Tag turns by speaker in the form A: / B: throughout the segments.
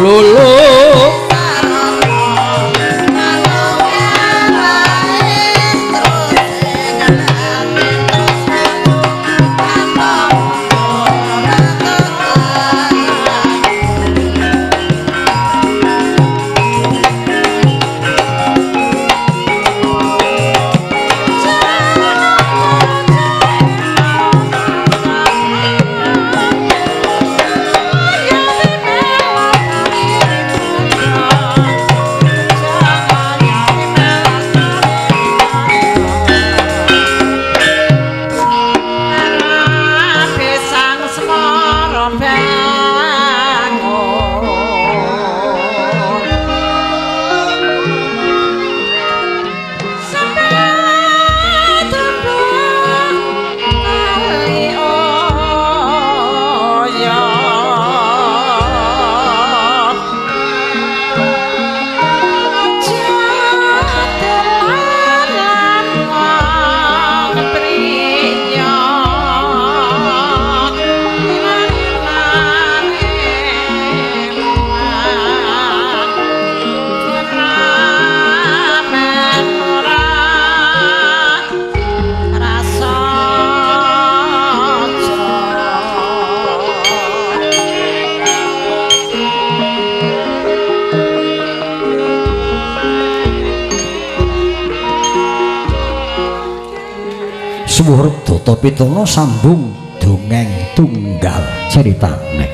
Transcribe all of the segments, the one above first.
A: lolo. Suwur Data Pitana sambung dongeng tunggal ceritane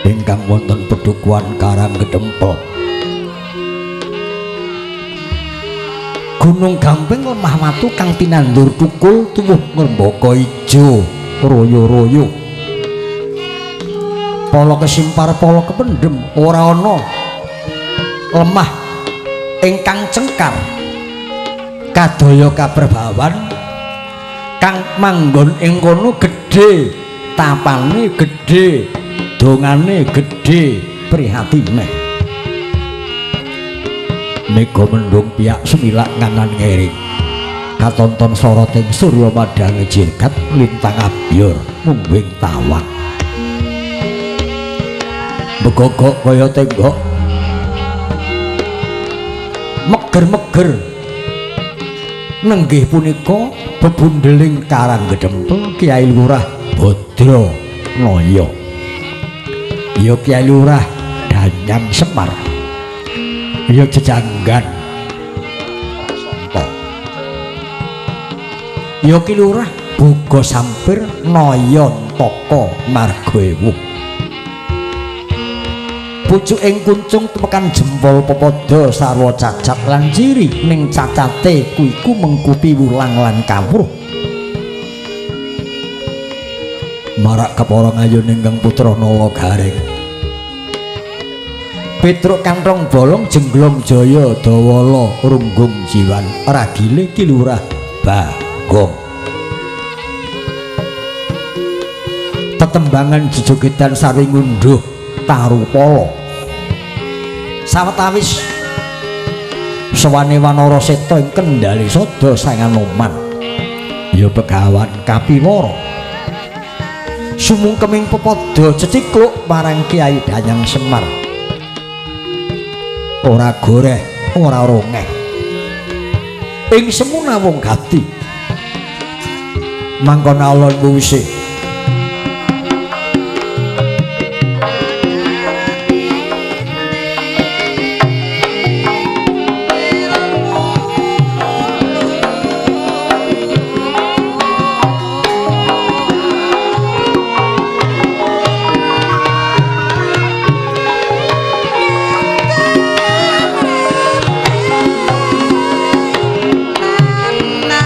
A: ingkang wonten pedukuhan Karang Gedempel. Gunung Gamping lemah watu kang tinandur tukul tuwuh ngrembaka ijo royo-royo. Pala kesimpar pala kependhem ora ana lemah ingkang cengkar. Kadaya kaprabawan kang manggon ing kono gedhe tapane, gedhe dongane, gedhe prihatine. Mega mendung piyak sumilak nganan ngering katonton soroting surya madhange jirgat lintang abyor mungwing tawang begogok kaya tenggok meger-meger. Nenggih punika bebundeling Karang Gedempel Kyai Lurah Badra Naya, ya Kyai Lurah Danyang Semar, ya jejanggan ya Ki Lurah Boga Sampir Nayantaka Marga Ewuh. Pucuk ing kuncung temekan jempol pepada sarwa cacat lan ciri ning cacate kuiku mengkupi wulang lan kawruh. Marak kepara ngayun ingkang putra Nala Gareng. Petruk kanthong bolong jengglong jaya dawala runggung jiwan ragile Ki Lurah Bagong. Tetembangan jejogedan sarwi ngunduh tarupala. Sawetawis sawane wanara seta ing kendhale sada sang Anoman ya begawan Kapiwara sumungkeming pepada cecikluk marang Kyai Danyang Semar. Ora goreh ora rongeh ing semuna wong gati mangkon alon wuse.
B: Na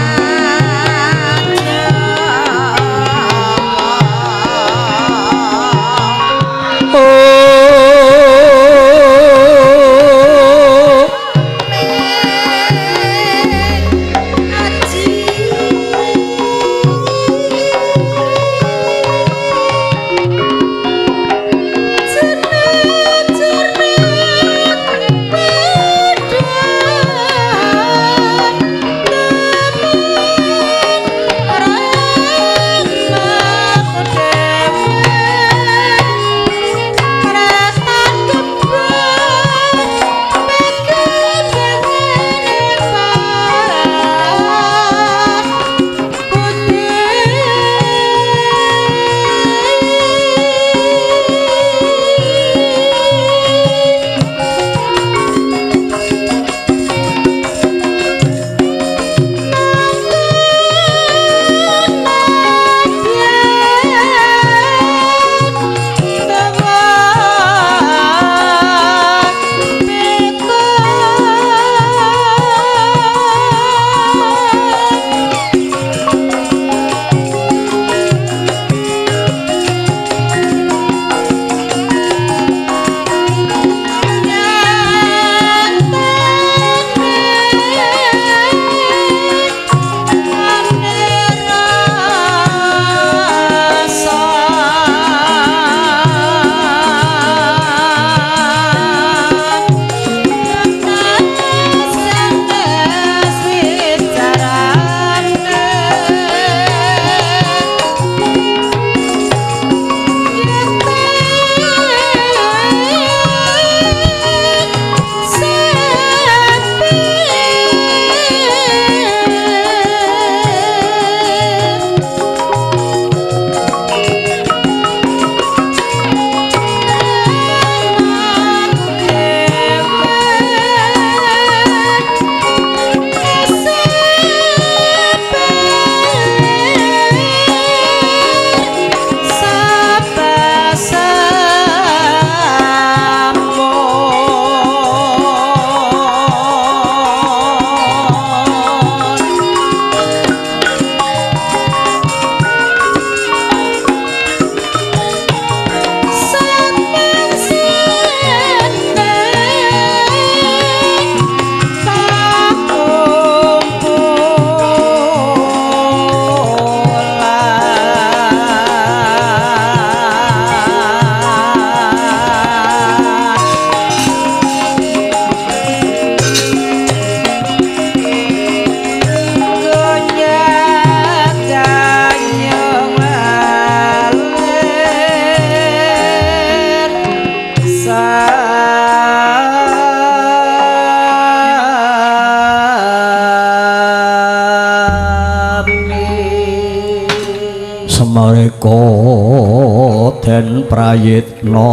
A: Eka den prayitna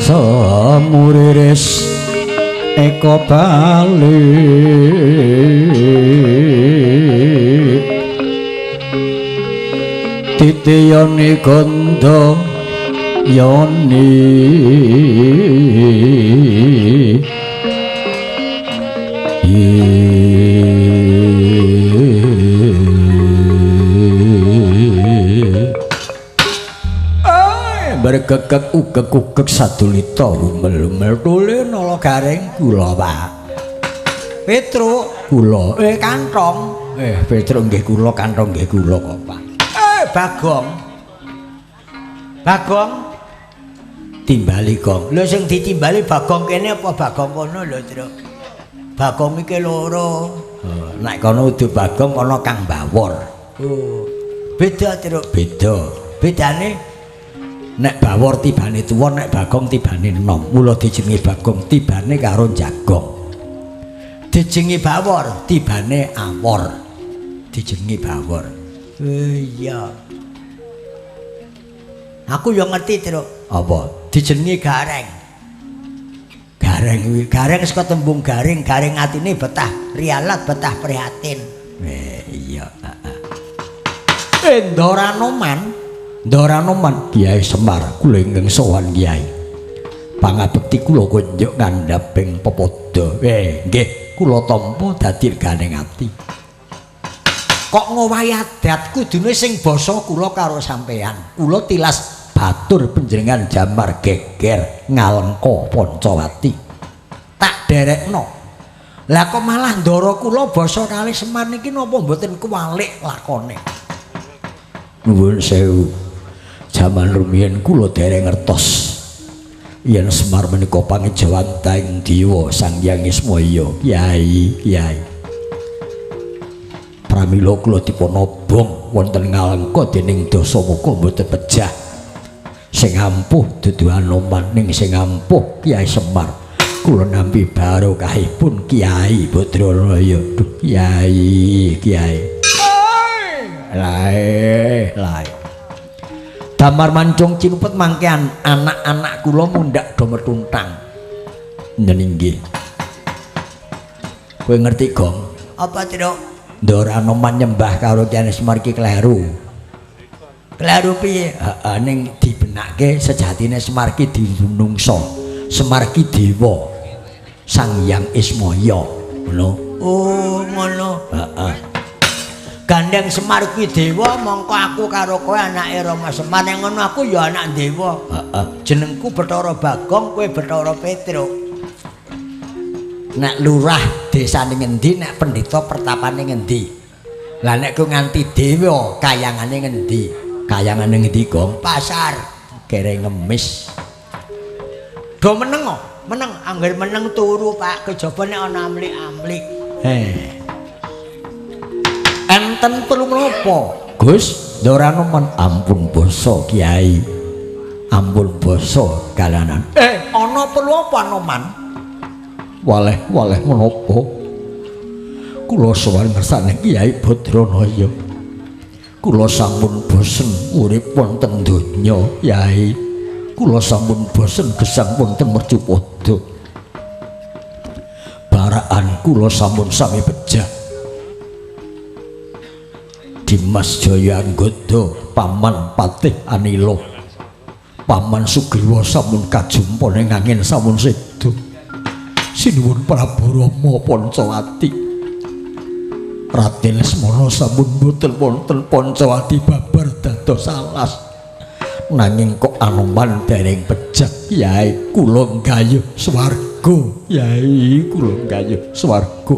A: semuriris eka bali titiyani gandha yoni bergegek ugek-ugek sadulita humel-humel tule nala garing kula Pak Petruk kula kantong Petruk nggih kula kantong nggih kula kok Pak Bagong Bagong timbali gong lho sing ditimbali Bagong kene apa Bagong kono lho Truk Bagong iki loro nek kono udu Bagong kono Kang Bawor oh beda Truk beda bedane nek Bawor tibane tuwa nek Bagong tibane enom mula dijenengi Bagong tibane karo jagong dijenengi Bawor tibane awor dijenengi Bawor iya aku yo ngerti Truk apa dijenengi Gareng Gareng kuwi gareng saka tembung garing garing atine betah rialat betah prihatin iya Ndoranoman Ndoranoman Kyai Semar kula ingkang sowan Kyai pangabekti kula kunjuk ngandhaping pepadha nggih kula tampa dadi reganing ati kok ngowahi adat kudune sing basa kula karo sampean kula tilas batur panjenengan jamar geger ngalengka Pancawati tak derekno lah kok malah ndara kula basa kalih Semar niki napa mboten kuwalik lakone nuwun sewu jaman rumiyin kula dereng ngertos yen Semar menika pangejawantahing dewa Sang Hyang Ismaya Kyai Kyai pramila kula dipun obong wonten ngalengka dening Dasamuka mboten pejah sing ampuh dudu Anoman ning sing ampuh Kyai Semar kula nampi barokahipun Kyai Badranaya duh Kyai Kyai lae lae damar mancung cinupet mangke anak-anak kula mundhak do metuntang nggih kowe ngerti Gong apa Truk Ndoranoman nyembah karo Kyai Semar iki kleru kleru piye heeh ning dibenake sejatine Semar iki dinungsa Semar iki dewa Sang Hyang Ismaya ngono oh ngono heeh gandeng Semar kuwi dewa mongko aku karo kowe anake Rama Semar nek ngono aku ya anak dewa heeh jenengku Bathara Bagong kowe Bathara Petruk nek lurah desane ngendi nek pendhita pertapane ngendi lah nek ku nganti dewa kayangane ngendi kayangane ngendi Gong pasar kere ngemis do meneng meneng angger meneng turu Pak kejaba nek ana amlik-amlik enten perlu menapa Gus Ndoranoman ampun basa Kyai ampun basa kalanan ana perlu apa Anoman waleh-waleh menapa kula sowan ngersane Kyai Badranaya kula sampun bosen urip wonten donya Kyai kula sampun bosen gesang wonten mercupada baraan kula sampun sami pejah Dimas Jaya Anggoda paman Patih Anila paman Sugriwa sampun kajumpa ning angin sampun sedo sinuwun Prabu Rama Pancawati Raden Lesmana sampun mboten wonten Pancawati babar dados alas nanging kok Anoman dereng pejah Kyai kula nggayuh swarga Kyai kula nggayuh swarga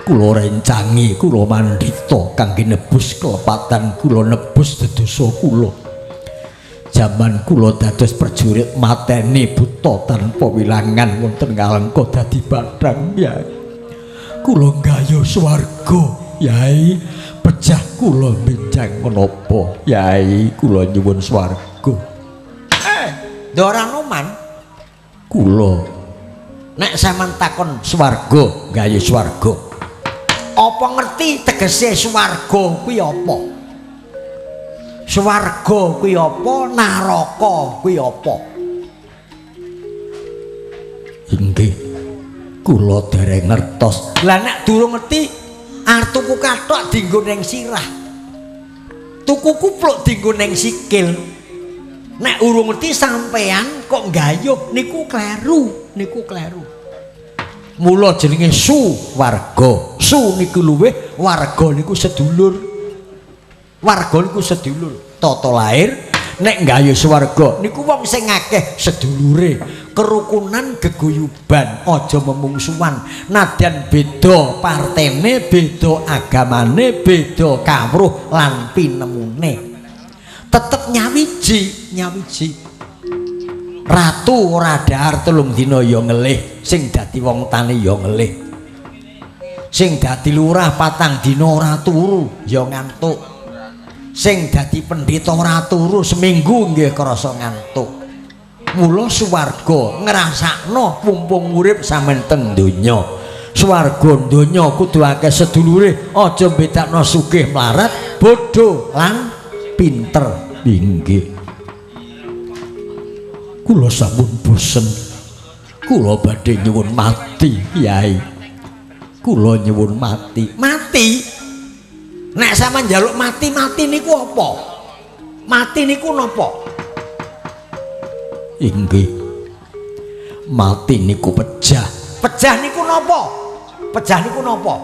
A: kula rencangi kula mandhita kangge nebus kelepatan kula nebus dedosa kula jaman kula dados prajurit mateni buta tanpa wilangan wonten ngalengka dadi bathang Kyai kula nggayuh swarga Kyai pejah kula benjang menapa Kyai kula nyuwun swarga Ndoranoman kula nek sampean takon swarga nggayuh swarga Apa ngerti tegese swarga kuwi apa? Swarga kuwi apa? Naraka kuwi apa? Inggih, kula dereng ngertos. Lah nek durung ngerti, arep tuku kathok dienggo ning sirah. Tuku kupluk dienggo ning sikil. Nek urung ngerti sampean kok nggayuh niku kleru, niku kleru. Mula jenenge suwarga. Su niku luwih, warga niku sedulur. Warga niku sedulur. Tata lahir nek nggayuh swarga niku wong sing akeh sedulure, kerukunan geguyuban, aja memungsuhan. Nadyan beda partene, beda agamane, beda kawruh lan pinemune, tetep nyawiji, nyawiji. Ratu ora dhahar 3 dina ya ngelih, sing dadi wong tani ya ngelih, sing dadi lurah 4 dina ora turu ya ngantuk, sing dadi pendhita ora turu seminggu nggih krasa ngantuk. Mula swarga ngrasakno mumpung urip sampeyan teng donya. Swarga donya kudu akeh sedulure, aja mbedakno sugih mlarat, bodho lan pinter. Inggih. Kula sampun bosen. Kula badhe nyuwun mati, Kyai. Kula nyuwun mati. Mati? Nek sampean njaluk mati, mati niku apa? Mati niku napa? Inggih. Mati niku pejah. Pejah niku napa? Pejah niku napa?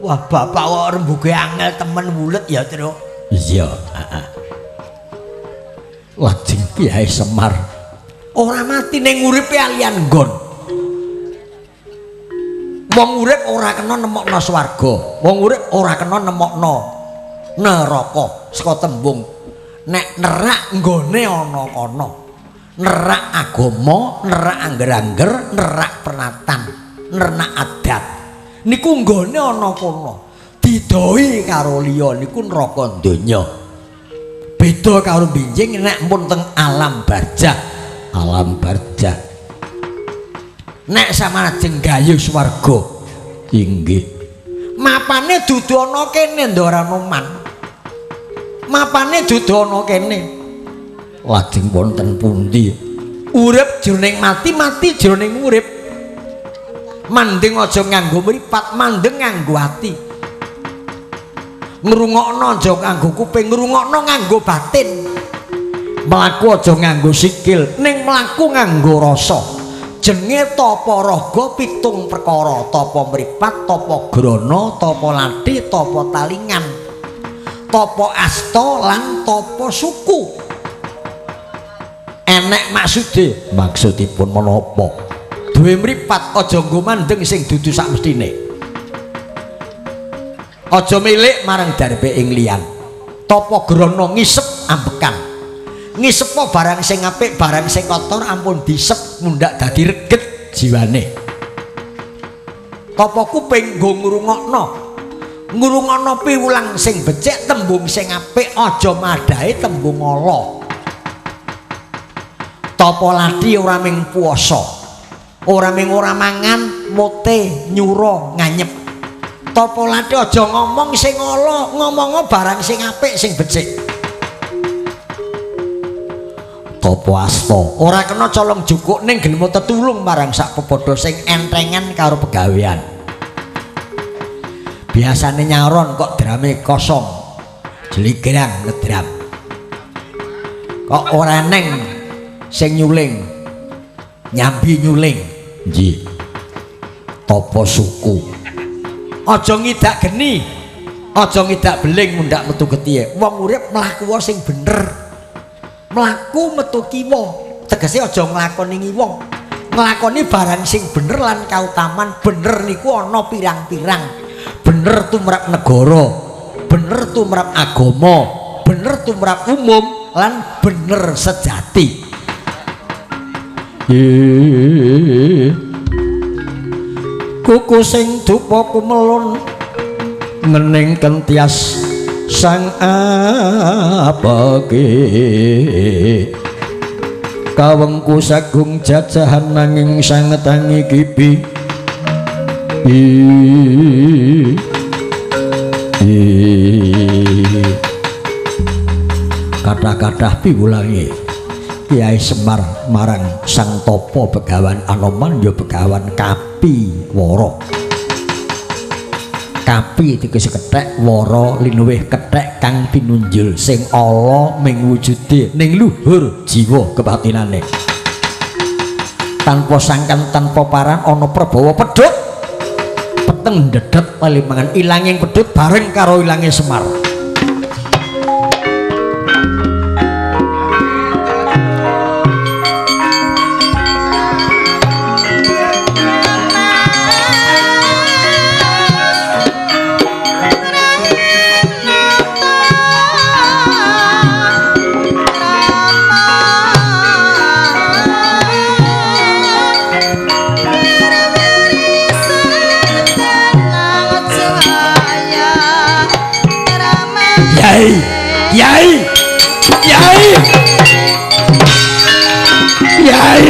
A: Wah, bapak kok rembuge angel temen wulet ya, Truk. Iya, heeh. Lajeng Kyai Semar ora mati ning uripe alian nggon. Wong urip ora kena nemokno swarga, wong urip ora kena nemokno neraka. Saka tembung nek nerak nggone ana kono. Nerak agama, nerak angger-angger, nerak pernatan, nerak adat. Niku nggone ana kono. Didoi karo liya niku neraka donya. Beda karo binjing nek pun teng alam barjah. Alam barjah. Nek sampeyan ajeng gayuh swarga, inggih. Mapane dudu ana kene Ndoranoman. Mapane dudu ana kene. Lajeng wonten pundi? Urip jroning mati, mati jroning urip. Mandeng aja nganggo mripat, mandeng nganggo ati. Ngrungokno aja nganggo kuping, ngrungokno nganggo batin. Mlaku aja nganggo sikil, ning mlaku nganggo rasa. Jenenge tapa raga 7 perkara, tapa mripat, tapa grana, tapa lathi, tapa talingan, tapa asta lan tapa suku. Enek maksude, maksudipun menapa? Duwe mripat aja nggo mandeng sing dudu sakmestine. Aja milik marang darbe ing liyan. Tapa grana ngisep ambekan. Ngisepo barang sing apik, barang sing kotor ampun disep mundhak dadi reget jiwane. Tapa kuping nggo ngrungokno. Ngrungokno piwulang sing becik, tembung sing apik, aja madhahe tembung ala. Tapa lathi ora ming puasa, ora ming ora mangan, mote, nyura, nganyep. Tapa lathi aja ngomong sing ala, ngomongo barang sing apik, sing becik. Tapa asta ora kena colong jukuk ning gelem tetulung marang sak pepadha sing entengan karo pegawean. Biasane nyaron kok drame kosong, jeligrang ngedram. Kok ora neng sing nyuling, nyambi nyuling. Nggih. Tapa suku aja ngidak geni, aja ngidak beling mundhak metu getihe. Wong urip mlaku sing bener, mlaku metu kiwa, tegese aja nglakoni ngiwa, nglakoni barang sing bener lan kautaman. Bener niku ana pirang-pirang. Bener tumrap negara, bener tumrap agama, bener tumrap umum lan bener sejati. Kuku sing dupa kumelun ngening kentias sang apake kawengku sagung jajahan nanging sang tangi kibi Kathah-kathah piwulange Kyai Semar marang Sang Tapa Begawan Anoman ya Begawan Kapiwara. Kapi tegese kethek, wara linuwih kethek kang pinunjul sing ala ming wujude ning luhur jiwa kebatinane. Tanpa sangkan tanpa paran ana prabawa pedhut peteng ndedhet palimangan ilanging pedhut bareng karo ilange Semar. Yai, Yai, Yai, Yai,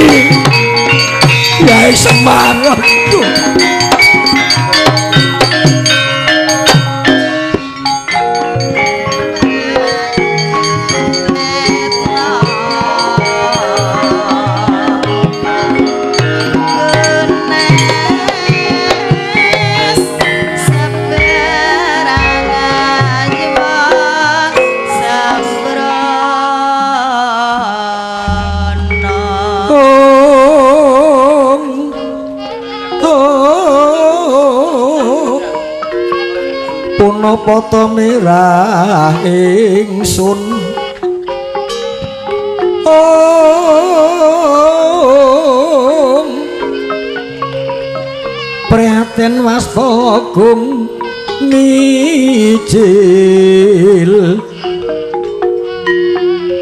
A: Yai Semar. Punapa mirah ingsun om prihatin wasta gung mijil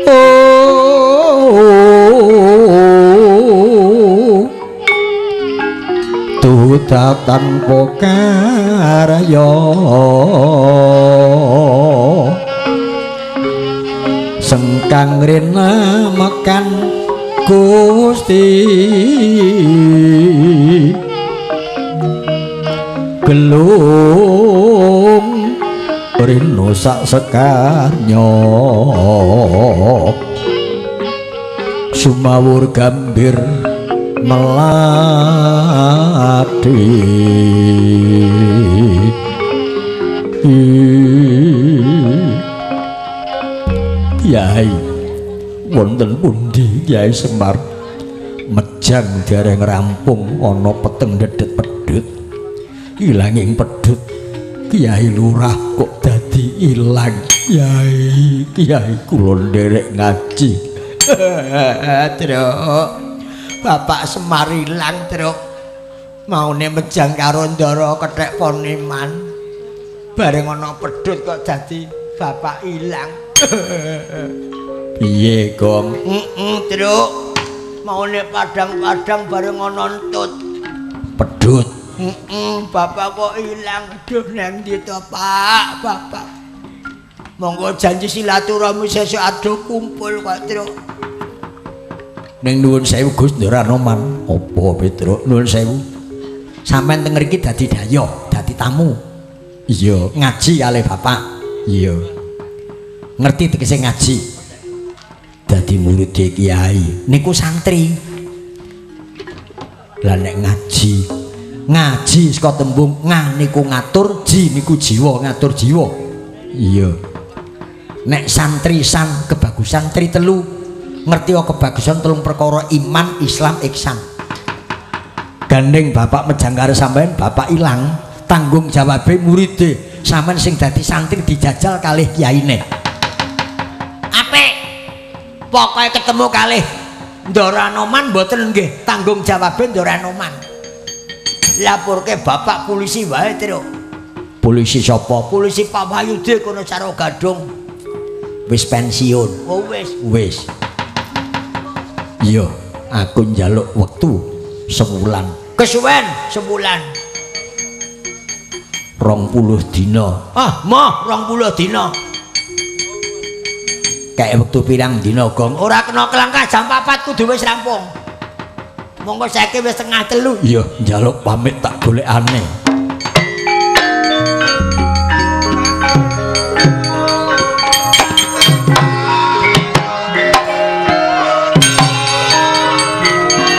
A: oh tuta tanpa karya sengkang rena mekan Gusti gelung rino sak sekarnya sumawur gambir melati. Kyai wonten pundi Kyai Semar? Mejang dereng rampung ana peteng dedet pedhut. Ilanging pedhut Kyai Lurah kok dadi ilang. Kyai, Kyai kula nderek ngaji. Truk, Bapak Semar ilang, Truk. Maune mejang karo ndara kethek poniman. Bareng ana pedhut kok dadi bapak ilang. Piye, Gong? Heeh, Truk. Maune padang-padang bareng ana entut. Pedhut. Heeh, bapak kok ilang. Aduh, nang ndi to, Pak? Bapak. Monggo janji silaturahmi sesuk aduh kumpul kok, Truk. Ning nuwun sewu Gus Ndara Anoman. Apa, Petruk? Nuwun sewu. Sampeyan teng mriki dadi dayoh, dadi tamu. Iya, ngaji kalih bapak. Iya. Ngerti tegese ngaji. Dadi murid kiai niku santri. Lah nek ngaji, ngaji saka tembung nga niku ngatur, ji niku jiwa, ngatur jiwa. Iya. Nek santri san kebagusan tri telu. Ngerti kebagusan telung perkara iman, Islam, ihsan. Gandeng bapak mejang karo sampean, bapak ilang, tanggung jawabe muride. Sampean sing dadi santri dijajal kalih kiyaine. Apik. Pokoke ketemu kalih Ndara Anoman mboten nggih, tanggung jawabe Ndara Anoman. Laporke bapak polisi wae, Truk. Polisi sapa? Polisi Pak Wahyudi kono Caro Gadung. Wis pensiun. Oh wis. Wis. Iya, aku njaluk wektu sewulan. Kesuwen sewulan. 20 dina. Ah, moh 20 dina. Kayak wektu pirang dina, Gong? Ora kena kelangkah jam 4 kudu wis rampung. Monggo saiki wis 2:30. Iya, njaluk pamit tak golekane.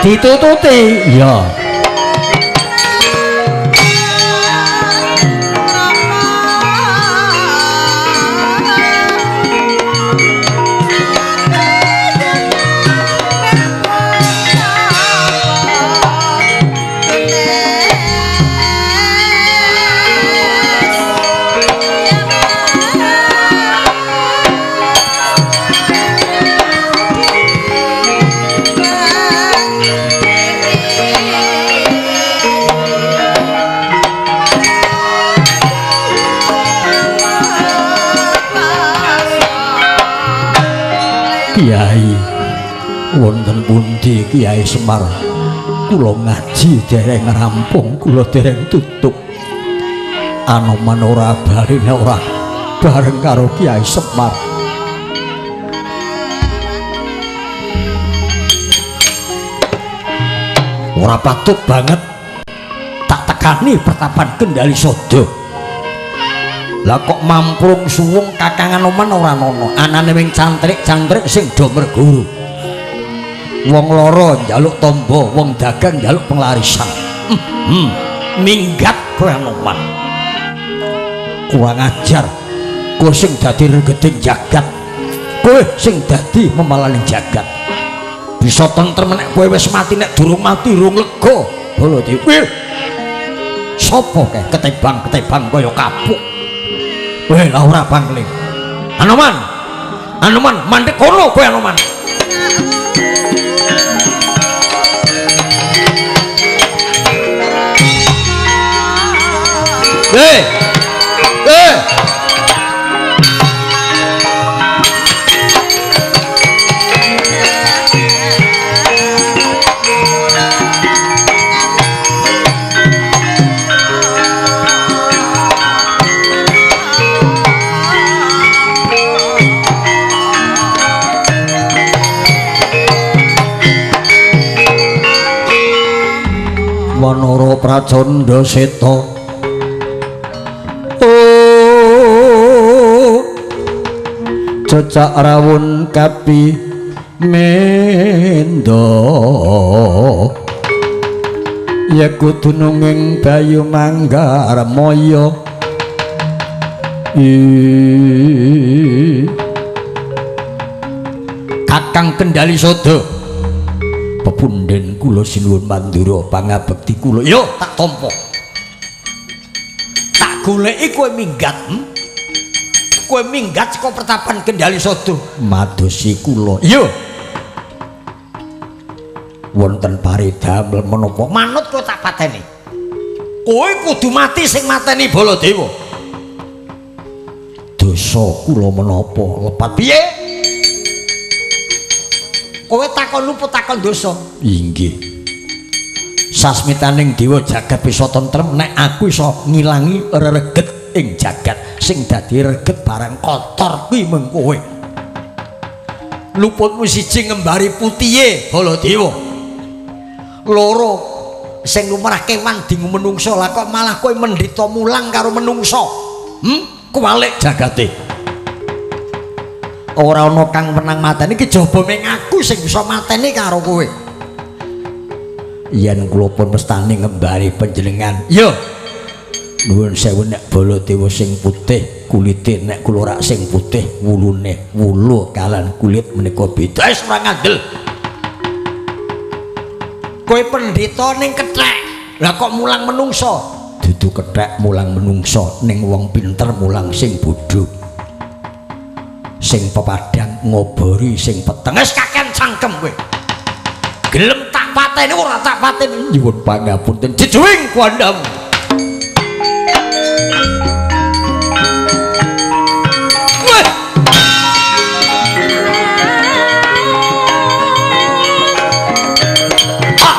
A: Ditututi. Iya. Kiai wonten pundi Kiai Semar? Kula ngaji dereng rampung, kula dereng tutup. Anoman ora bali nek ora bareng karo Kiai Semar. Ora patut banget tak tekani pertapan Kendali Sodo. Lah kok mamprung suwung kakang Anoman ora nono, anane wing cantrik-cantrik sing do merguru. Wong loro njaluk tombo, wong dagang njaluk penglarisan. Minggat kowe Anoman. Kurang ajar. Kowe sing dadi regeding jagat. Kowe sing dadi memalaning jagat. Bisa tentrem nek kowe wis mati, nek durung mati rung lega. Baladewa. Sopo kae ketebang-ketebang kaya kapuk. Weh, lah ora pangling. Anoman. Anoman, mandek kono kowe Anoman. Hei. Hei. Wanara Pracandha Seta. Oh, cecak rawun kapi mendo ya kudu nunging bayu manggarmaya. Kakang Kendali Sodo, pepunden kula sinuwun mandura pangabekti kula. Yo tak tampa. Tak goleki kowe minggat. Kowe minggat saka pertapan Kendali Sodo. Madosi kula. Yo. Wonten paridamel menapa? Manut kowe tak pateni. Kowe kudu mati sing mateni Baladewa. Dosa kula menapa? Lepat piye? Kowe takon luput takon dosa. Inggih. Sasmitaning dewa jagat bisa tentrem nek aku iso ngilangi rereget ing jagat sing dadi reget barang kotor kuwi mung kowe. Luputmu siji ngembari putihe Baladewa. Loro sing lumrah kewan dingu menungso, lah kok malah kowe mendhita mulang karo menungso. Kuwalik jagate. Ora ana kang menang mateni kejaba ming aku sing bisa mateni karo kowe. Yen kula pun mestani ngembari panjenengan. Yo. Nuwun sewu nek Baladewa sing putih kulite, nek kula rak sing putih wulune, wulu kalan kulit menika beda. Wis ora ngandel. Kowe pendhita ning kethek. Lah kok mulang menungso? Dudu kethek mulang menungso, ning wong pinter mulang sing bodho. Sing pepadang ngobori sing peteng. Wis kakean cangkem kowe. Gelem tak pateni ora tak pateni. Nyuwun pangapunten jejuwing kuandhamu. Weh. Ah.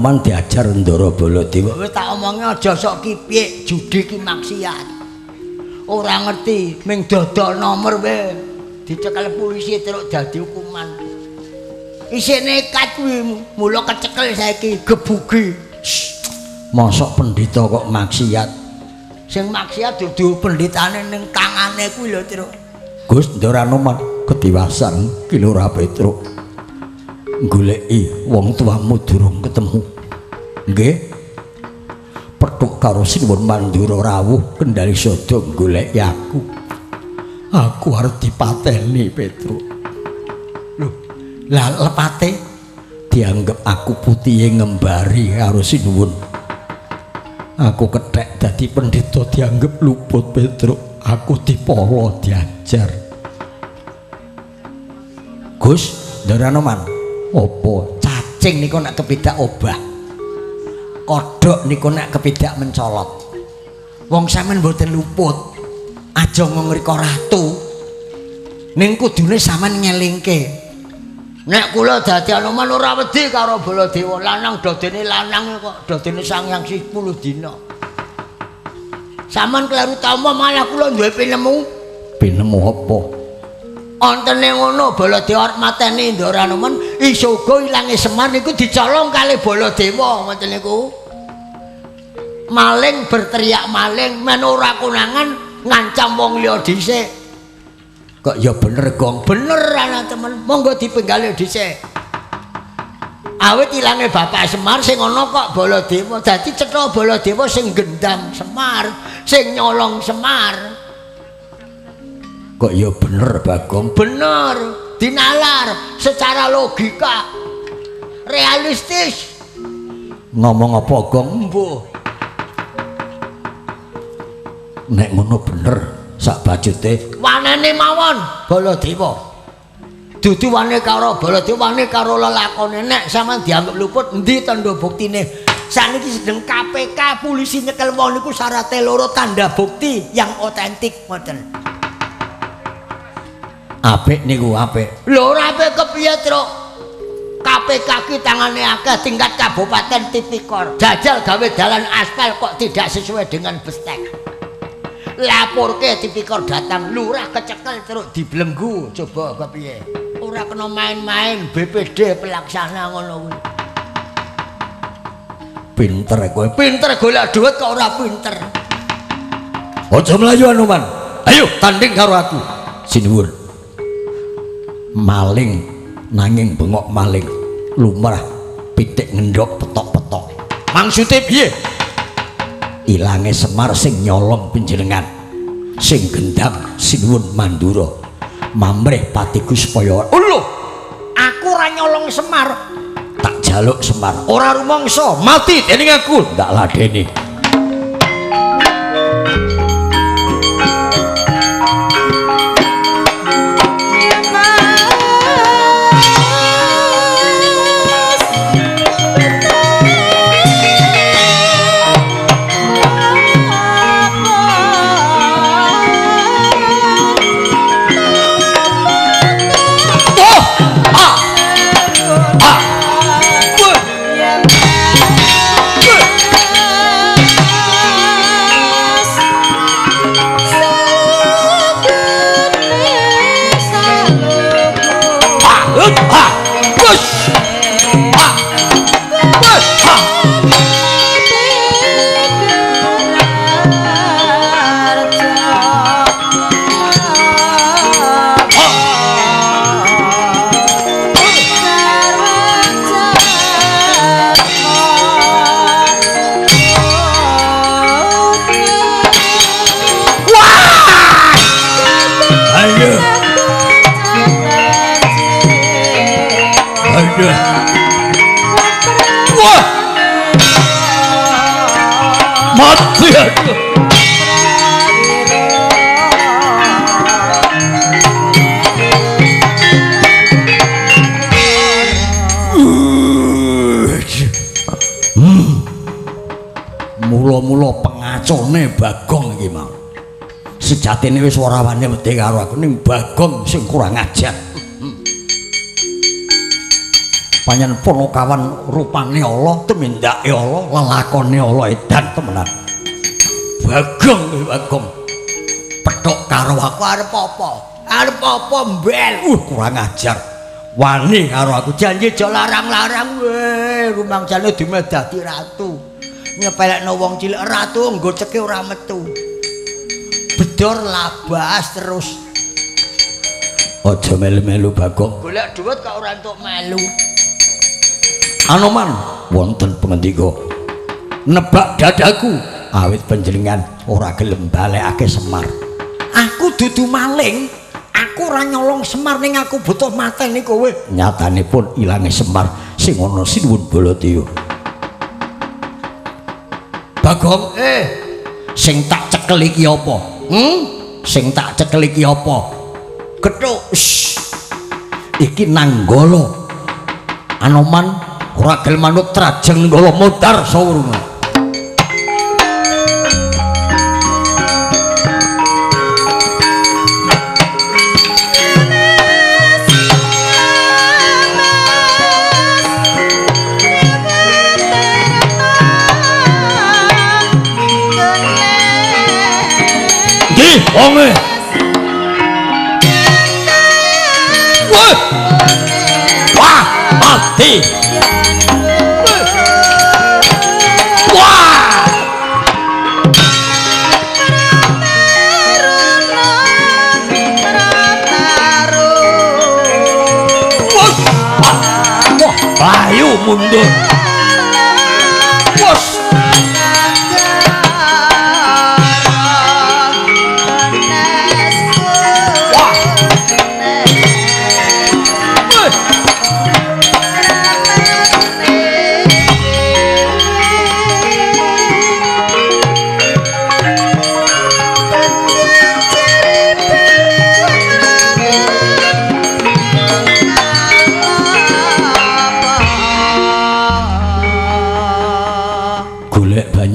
A: Anoman diajar Ndara Baladewa. Wis tak omongi aja sok kipik, judi ki maksiat. Ora ngerti ming dodol nomor wae dicekel polisi terus dadi hukuman. Isih nekat kuwi mula kecekel saiki gebugi. Mosok pendhita kok maksiat. Sing maksiat dudu pendhitane ning tangane kuwi lho, Truk. Gus Ndara Anoman ketiwasan ki Lurah Petruk. Goleki wong tuamu durung ketemu. Nggih. Petuk karo Sinuwun Mandura rawuh Kendali Sada goleki aku. Aku arep dipateni Petruk. Lho, lah lepate dianggep aku putihe ngembari karo Sinuwun. Aku kethek dadi pendhita dianggep luput Petruk. Aku dipala diajar. Gus Ndara Anoman, apa cacing niku nek kepidak obah, kodhok niku nek kepidak mencolot. Wong sampean mboten luput, aja ngrika ratu. Ning kudune sampean ngelingke. Nek kula dadi Anoman ora wedi karo Baladewa, lanang dodene lanang kok dodene sangyang 10 dina. Sampean kleru tampa malah kula duwe pinemu. Pinemu apa? Ontene ngono Baladewa arep mateni Ndara Anoman, iso uga ilange Semar niku dicolong kali Baladewa ngoten niku. Maling berteriak maling men ora konangan ngancam wong liya dhisik. Kok ya bener Gong, bener ana temen, monggo dipenggale dhisik. Awit ilange Bapak Semar sing ana kok Baladewa, dadi cetha Baladewa sing gendam Semar, sing nyolong Semar. Kok ya bener Bagong, bener, dinalar secara logika realistis. Ngomong apa Gong? Mbuh. Nek ngono bener sak bajute wanene mawon Baladewa. Dudu wane karo Baladewa, wane karo lelakone. Nek sampean dianggep luput endi tandha buktine? Saniki sedeng KPK polisi nyekel wong niku syarate loro, tanda bukti yang otentik ngoten. Apik niku apik. Lho ora apik kepiye, Truk? KPK ki tangane akeh tingkat kabupaten tipikor. Jajal gawe dalan aspal kok tidak sesuai dengan bestek. Laporke tipikor datang, lurah kecekel terus dibelenggu. Coba kepiye? Ora kena main-main BPD pelaksana ngono kuwi. Pinter kowe, pinter golek duit kok ora pinter. Aja mlayu Anoman. Ayo tanding karo aku. Sinuwun. Maling nanging bengok maling, lumrah pitik ngendhok petok-petok. Maksude piye? Ilange Semar sing nyolong panjenengan, sing gendam Sinuwun Mandura, mamrih patiku supaya lho, aku ora nyolong Semar, tak jaluk Semar. Ora rumangsa, mati dening aku. Ndak ladeni. Wah! Mati aku. Mula-mula pengacone Bagong iki mau. Sejatine wis ora wani wedi karo aku, ning Bagong sing kurang ajar. Panjen Ponokawan rupane Allah, tumindake Allah, lelakone Allah edan temenan. Bagong Bagong. Petuk karo aku arep apa? Arep apa mbel? Kurang ajar. Wani karo aku janji aja larang-larang weh, rumangsane dumeh dadi ratu. Nyepelekno wong cilik ratu nggo ceke ora metu. Bedor labas terus. Aja melu-melu Bagong. Golek dhuwit kok ora entuk melu. Anoman wonten pangandika. Nebak dadaku awit panjenengan ora gelem balekake Semar. Aku dudu maling. Aku ora nyolong Semar ning aku butuh mateni kowe. Nyatane pun ilange Semar sing ana Sinuwun Baladewa. Bagong, sing tak cekel iki apa? Sing tak cekel iki apa? Gethuk. Iki Nanggala. Anoman ora gelem manut trajeng Nenggala modar sawurunge. Wonge. Wah. Wah, mati. Wah. Wah, ayo mundur. Wos.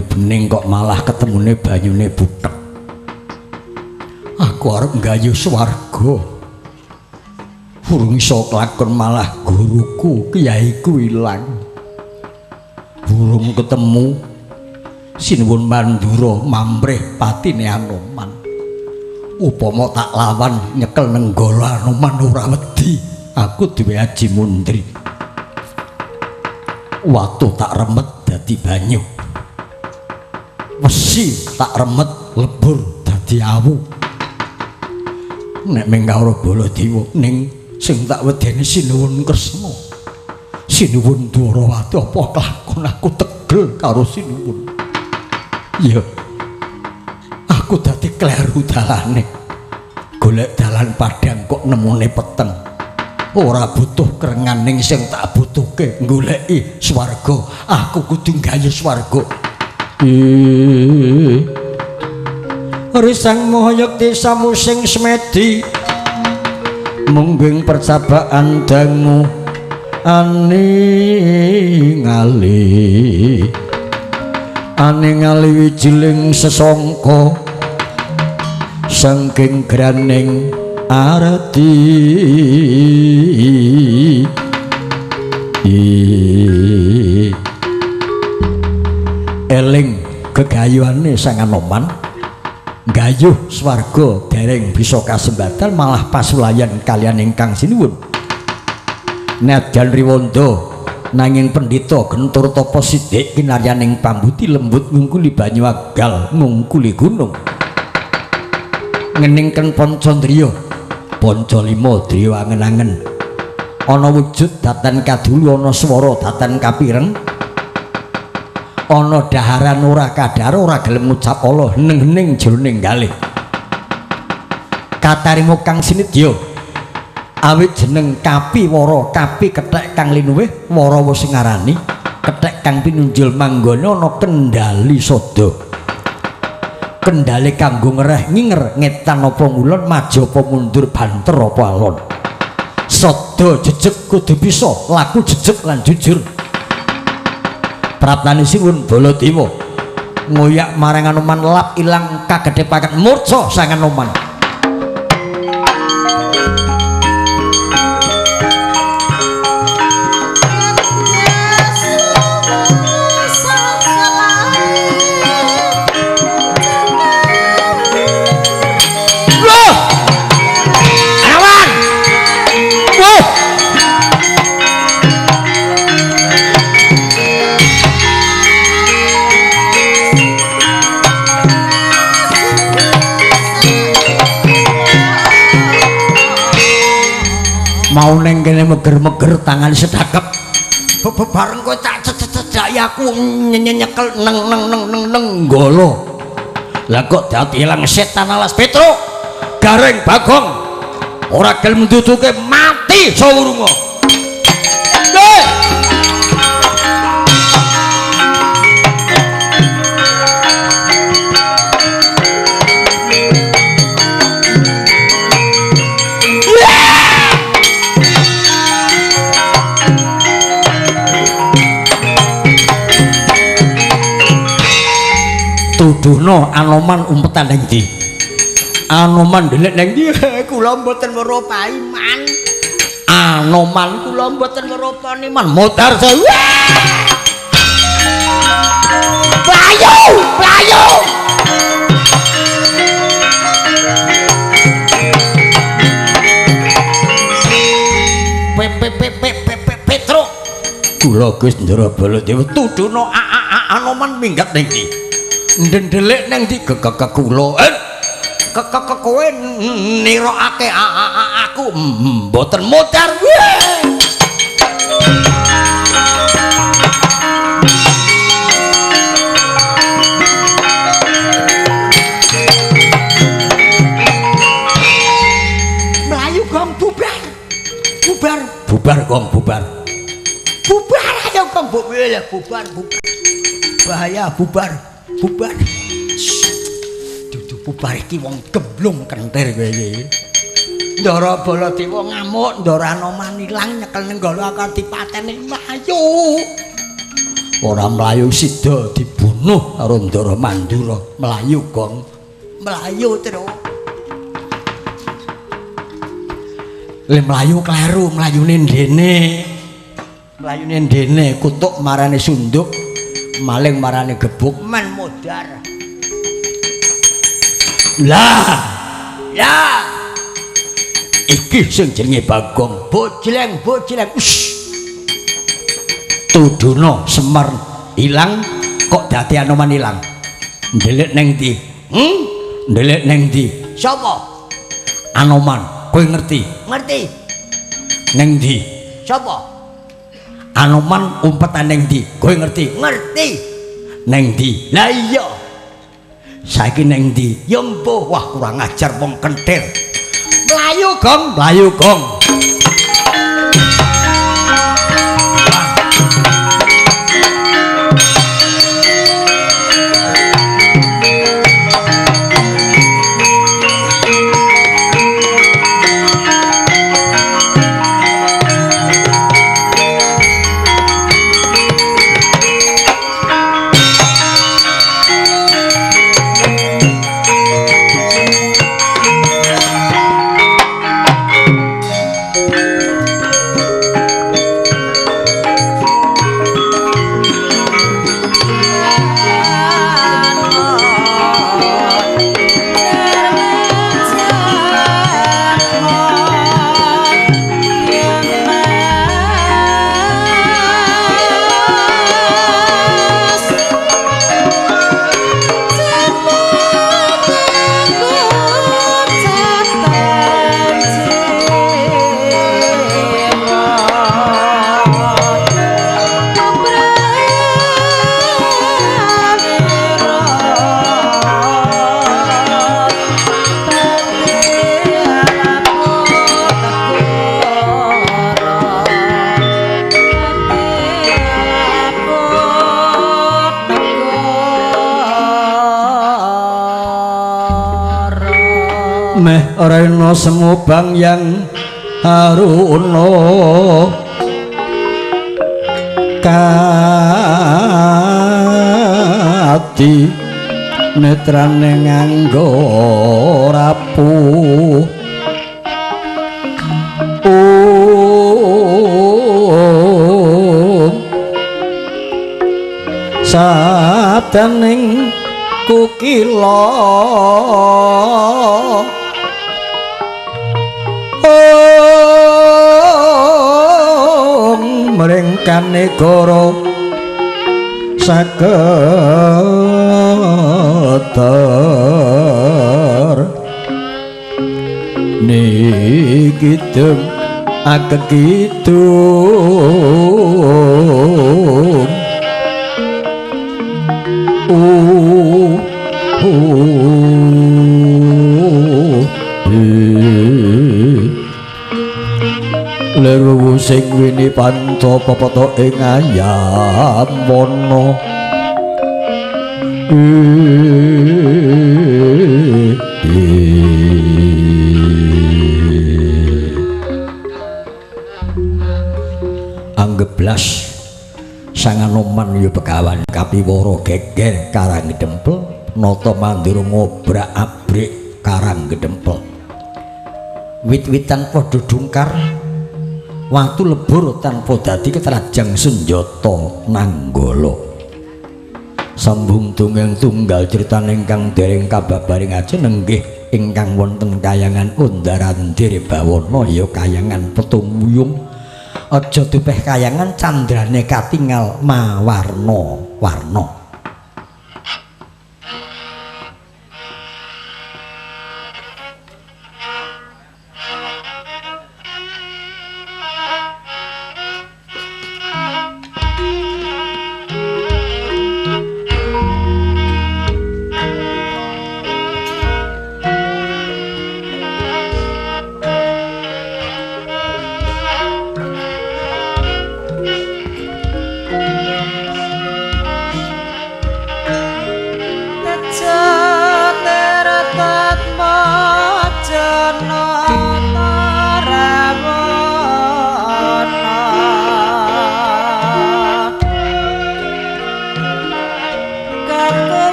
A: Bening kok malah ketemune banyune butek. Aku arep nggayuh swarga. Urung iso kelakon malah guruku, kyaiku ilang. Burung ketemu Sinuwun Mandura mamrih patine Anoman. Upama tak lawan nyekel Nenggala Anoman ora wedi. Aku duwe aji mundri. Watu tak remet dadi banyu. Wesi tak remet lebur dadi awu. Nek ming karo Baladewa ning sing tak wedeni Sinuwun Kresna. Sinuwun Dwarawati apa kelakon aku tegel karo Sinuwun. Ya. Aku dadi kleru dalane. Golek dalan padhang kok nemune peteng. Ora butuh kerengan ning sing tak butuhke goleki swarga. Aku kudu nggayuh swarga. Risang moyekti samusing semedi mungging percabaan dangu aningali aningali wijiling sesangka saking graning arti. Eling gegayuhane Sang Anoman gayuh swarga dereng bisa kasembatan malah pasulayan kaliyan ingkang sinuwun. Nadyan riwanda nanging pendhita gentur tapa sidik kinaryaning pambuti lembut ngungkuli banyu agal ngungkuli gunung. Ngeningken pancandriya panca lima driya angen-angen ana wujud datan kadulu ana swara datan kapireng ana daharan ora kadhar ora gelem ngucap Allah hening-hening jroning galih. Katarima kang sinidya awit jeneng kapi wara kapi kethek kang linuwih wara wis ngarani kethek kang pinunjul manggone ana kendali sada. Kendali kanggo ngereh nginger ngetan apa ngulon maju apa mundur banter apa alon. Sada jejeg kudu bisa laku jejeg lan jujur. Praptane Sinuwun Baladewa ngoyak marang Anoman lap ilang kagedhe paket murca Sang Anoman. Mau neng kene meger-meger tangan sedakep. Bebareng kowe tak cecek aku nyekel neng neng neng neng neng golo. Lah kok dadi ilang setan alas Petruk. Gareng Bagong ora gelem nduduke mati sawurunga. Tuduhno Anoman umpetan nang ndi? Anoman ndelik nang ndi? Kula mboten weruh paiman. Anoman kula mboten weruh paniman. Modar sewu. Mlayu, mlayu. P P P P P Petruk. Kula Gus Ndara Baladewa tuduhno Anoman minggat nang ndi? Ndendelik nang ndi kekeke kula. Kekeke kowe nirokake aku mboten modar. Mlayu gong bubar. Bubar, bubar gong bubar. Bubar ayo gong bubar, bubar, bubar. Bahaya bubar. Bubar. Dudu bubar iki wong gemblung kentir kowe iki. Ndara Baladewa ngamuk, Ndara Anoman ilang nyekel Nenggala akan dipateni mlayu. Ora mlayu sida dibunuh karo Ndara Mandura. Mlayu gong. Mlayu terus. Le mlayu kleru, mlayune ndene. Mlayune ndene kutuk marane sunduk. Maling marane gebuk men modar. Lah, ya. Iki sing jenenge Bagong. Bojleng, bojleng. Tuduhno Semar ilang kok dadi Anoman ilang. Ndelik neng ndi? Ndelik neng ndi? Sapa? Anoman. Kowe ngerti? Ngerti. Neng ndi? Sapa? Anoman umpetan neng ndi? Kowe ngerti? Ngerti. Neng ndi? Lah iya. Saiki neng ndi? Ya mbuh, wah kurang ajar wong kentir. Mlayu gong, mlayu gong. Meh rena semubang yang haruna kadi netrane nganggo rapuh. Sabdaning kukila mring kanegara saketer nikidem Kekidung Leru sing wini panca pepeto ing ayam wana. Anggeblas Sanganoman ya begawan kapiwara geger Karang Gedempel nata mandura ngobrak-abrik Karang Gedempel. Wit-witan padha dungkar, watu lebur tanpa dadi ketrajang senjata Nanggala. Sambung dongeng tunggal critane ingkang dereng kababaring ajeneng nggih ingkang wonten kayangan Undar-andir Bawana ya kayangan Petung Wuyung. Aja dupeh kayangan candrane katingal mawarna-warna.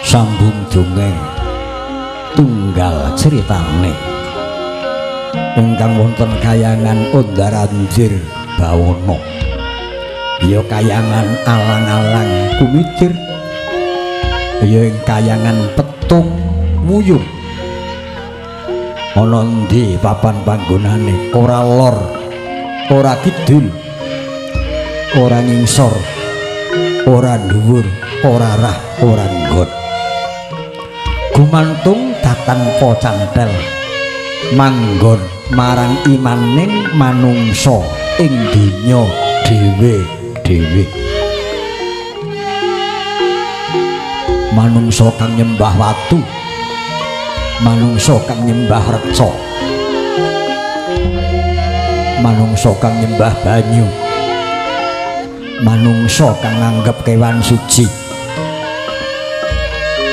A: Sambung dongeng tunggal critane ingkang wonten kayangan Undar-andir Bawana ya kayangan alang-alang kumitir ya ing kayangan Petung Wuyung. Ana endi papan panggonane? Ora lor, ora kidul, ora ngingsor, ora dhuwur, ora rah, ora nggon. Gumantung datanpa cantel manggon marang imaning manungsa ing donya dhewe-dhewe. Manungsa kang nyembah watu, manungsa kang nyembah reca, manungsa kang nyembah banyu, manungsa kang nganggep kewan suci.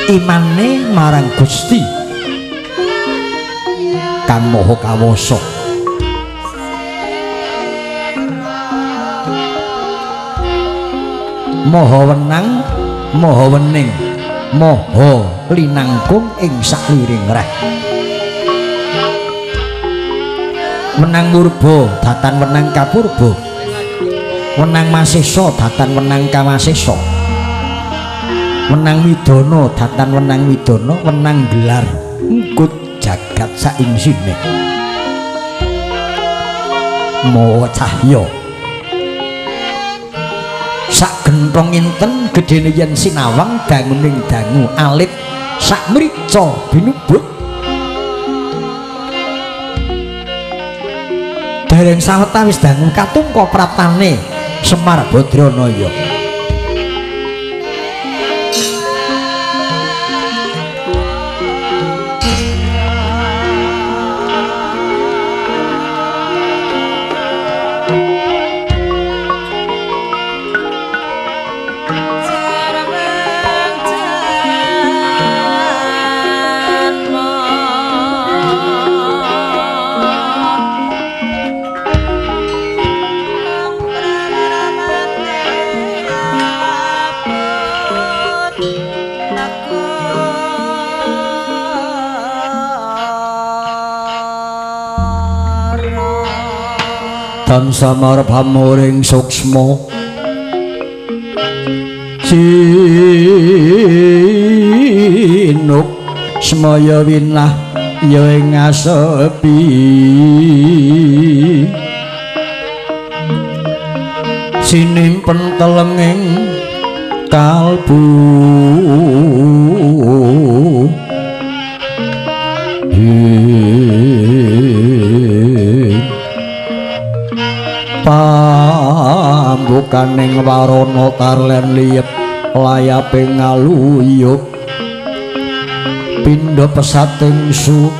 A: Imane marang Gusti kang Maha Kawasa. Maha wenang, maha wening, Maha linangkung ing sakliring reh. Wenang murba datan wenang kapurba. Wenang masesa datan wenang kamasesa. Wenang widana datan wenang widana, wenang gelar nggut jagat saingsine. Mawa cahya sak genthong inten gedene yen sinawang danguning dangu alit sak mrica binubut. Dereng sawetawis dangu katungka praptane Semar Badranaya. Tansah marep hamuring suksma sinuk semaya winah ya ing asepi sinimpen telenging kalbu. Pambukaning warana tarlen liyep layape ngaluyup pindha pesating supena.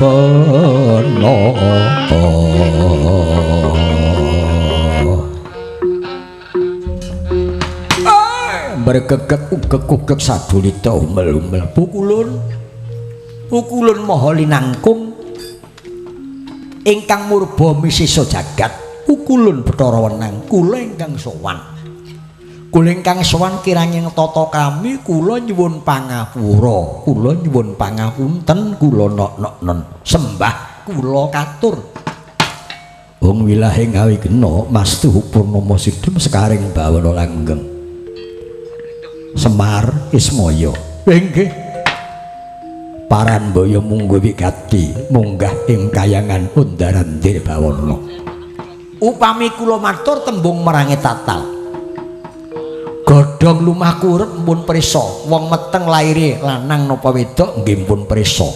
A: Bergegek ugek-ugek sadulita umel-umel pukulun pukulun maha linangkung ingkang murba misisa jagat. Pukulun Bathara Wenang kula ingkang sowan. Kula ingkang sowan kiranging tata kami kula nyuwun pangapura, kula nyuwun pangapunten, kula nok-noknen sembah kula katur. Wong wilahing awigena mastuh purnama sidhem sekaring bawana langgeng. Semar Ismaya. Inggih. Parambaya mungguh wigati munggah ing kayangan Undaran Dirbawana. Upami kula matur tembung merangi tatal. Godhong lumah kurep pun prisa, wong meteng laire lanang napa wedok nggih pun prisa.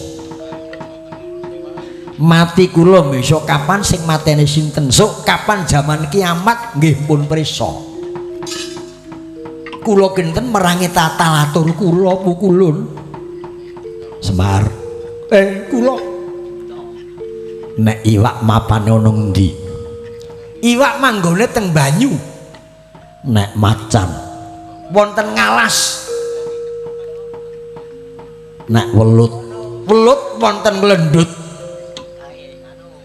A: Mati kula besok kapan sing mateni sinten, sok kapan jaman kiamat nggih pun prisa. Kula kinten merangi tatal atur kula pukulun. Semar, kula nek iwak mapane ana ngendi? Iwak manggone teng banyu. Nek macan wonten ngalas. Nek welut, welut wonten mlendut.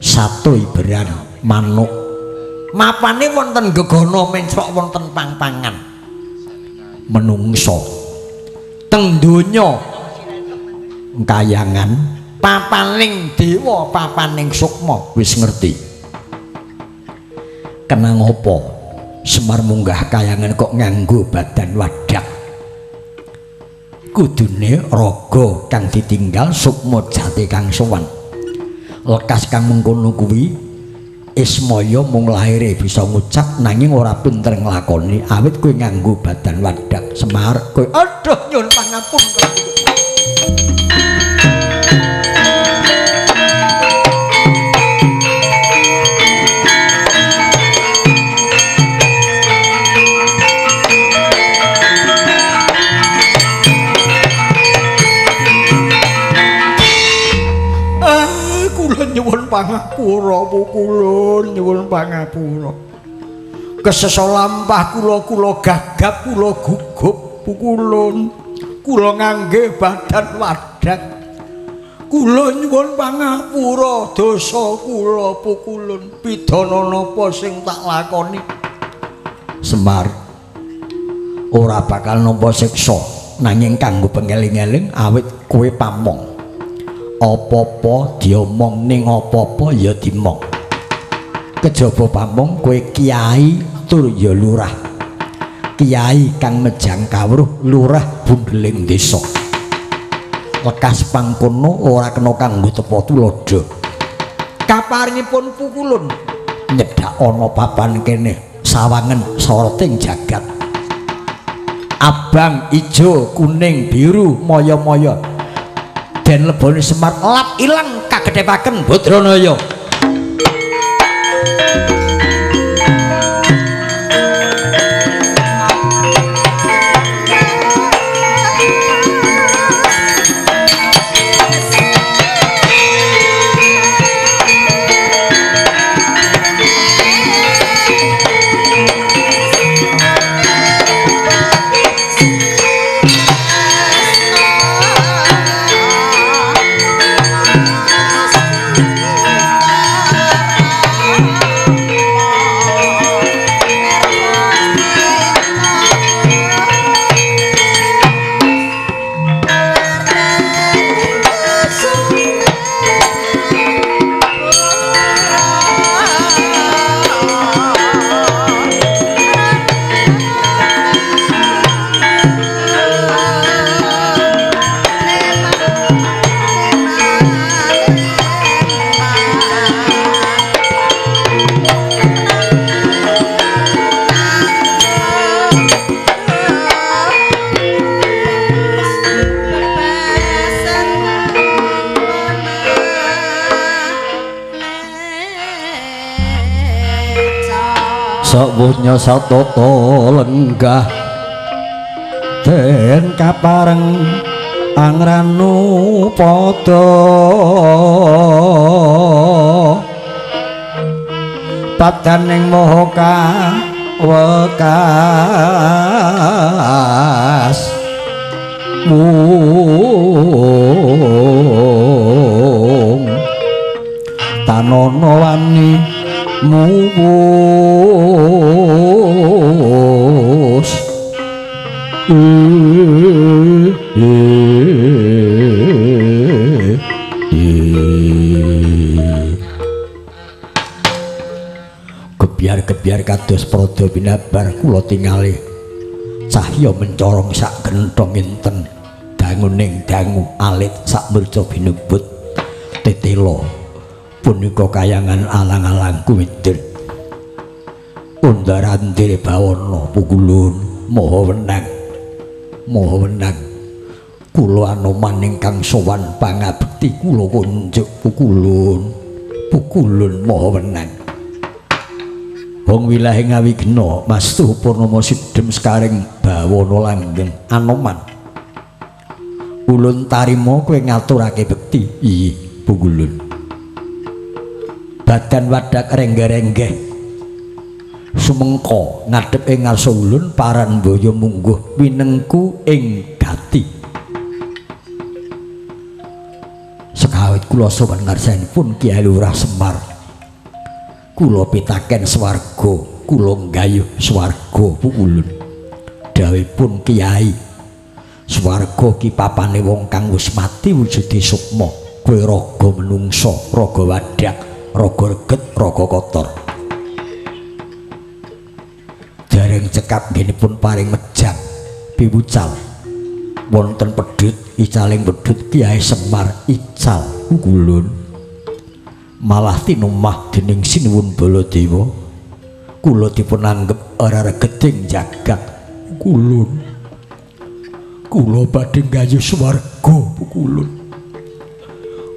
A: Satu iberan manuk mapane wonten gegana mencrok wonten pangpangan. Menungso teng donya kayangan papaning dewa papaning sukma wis ngerti. Kenang apa Semar munggah kayangan kok nganggo badan wadak? Kudune raga kang ditinggal sukma jati kang sowan. Lekas kang mengkono kuwi Ismaya mung laire bisa ngucap nanging ora pinter nglakoni awit kowe nganggo badan wadak. Semar kowe aduh nyuwun pangapunten. Nyuwun pangapura pukulun, nyuwun pangapura. Kesesa lampah kula, kula gagap, kula gugup pukulun. Kula ngangge badan wadak. Kula nyuwun pangapura dosa kula pukulun. Pidana napa sing tak lakoni? Semar ora bakal nampa siksa Nanging kanggo pengeling-eling awit kowe pamong. Apa-apa diomong ning apa-apa ya dimong. Kejaba pamong kowe kiai tur ya lurah. Kiai kang mejang kawruh, lurah bundeling desa. Lekas pangkono ora kena kanggo tepa tuladha. Kaparingipun pukulun nyedak ana papan kene sawangen soroting jagat. Abang, ijo, kuning, biru, maya-maya. Den lebone Semar lap ilang kagethepaken Badranaya. Sawuhnya satata lenggah den kapareng angranu pada padaning maha kawekas mung tanana wani muwus gebyar-gebyar kados prada binabar kula tingali cahya mencorong sak genthong inten danguning dangu alit sak murca binebut tetela punika kayangan alang-alang kuwidir undar-andir bawana pukulun maha wenang maha wenang kula Anoman ingkang sowan pangabekti kula kunjuk pukulun pukulun maha wenang. Wong wilahe Ngawigna Mastu Purnama Sidhem sekaring bawana langgeng Anoman ulun tarima kowe ngaturake bekti. Iya pukulun. Badan wadak rengge-renggeh sumengko ngadhep ing ngarsa ulun paran boyo mungguh winengku ing gati. Sekawit kula sowan ngarsanipun Kyai Lurah Semar kula pitaken swarga kula nggayuh swarga pukulun. Dawuhipun Kyai swarga ki papane wong kang wis mati wujude sukma kowe raga menungsa raga wadak raga reget raga kotor. Dereng cekap nggenipun paring mejang piwucal wonten pedhut icaling pedhut Kyai Semar ical pukulun malah tinumah dening Sinuwun Baladewa kula dipun anggep ora regeting jagat pukulun. Kula badhe nggayuh swarga pukulun.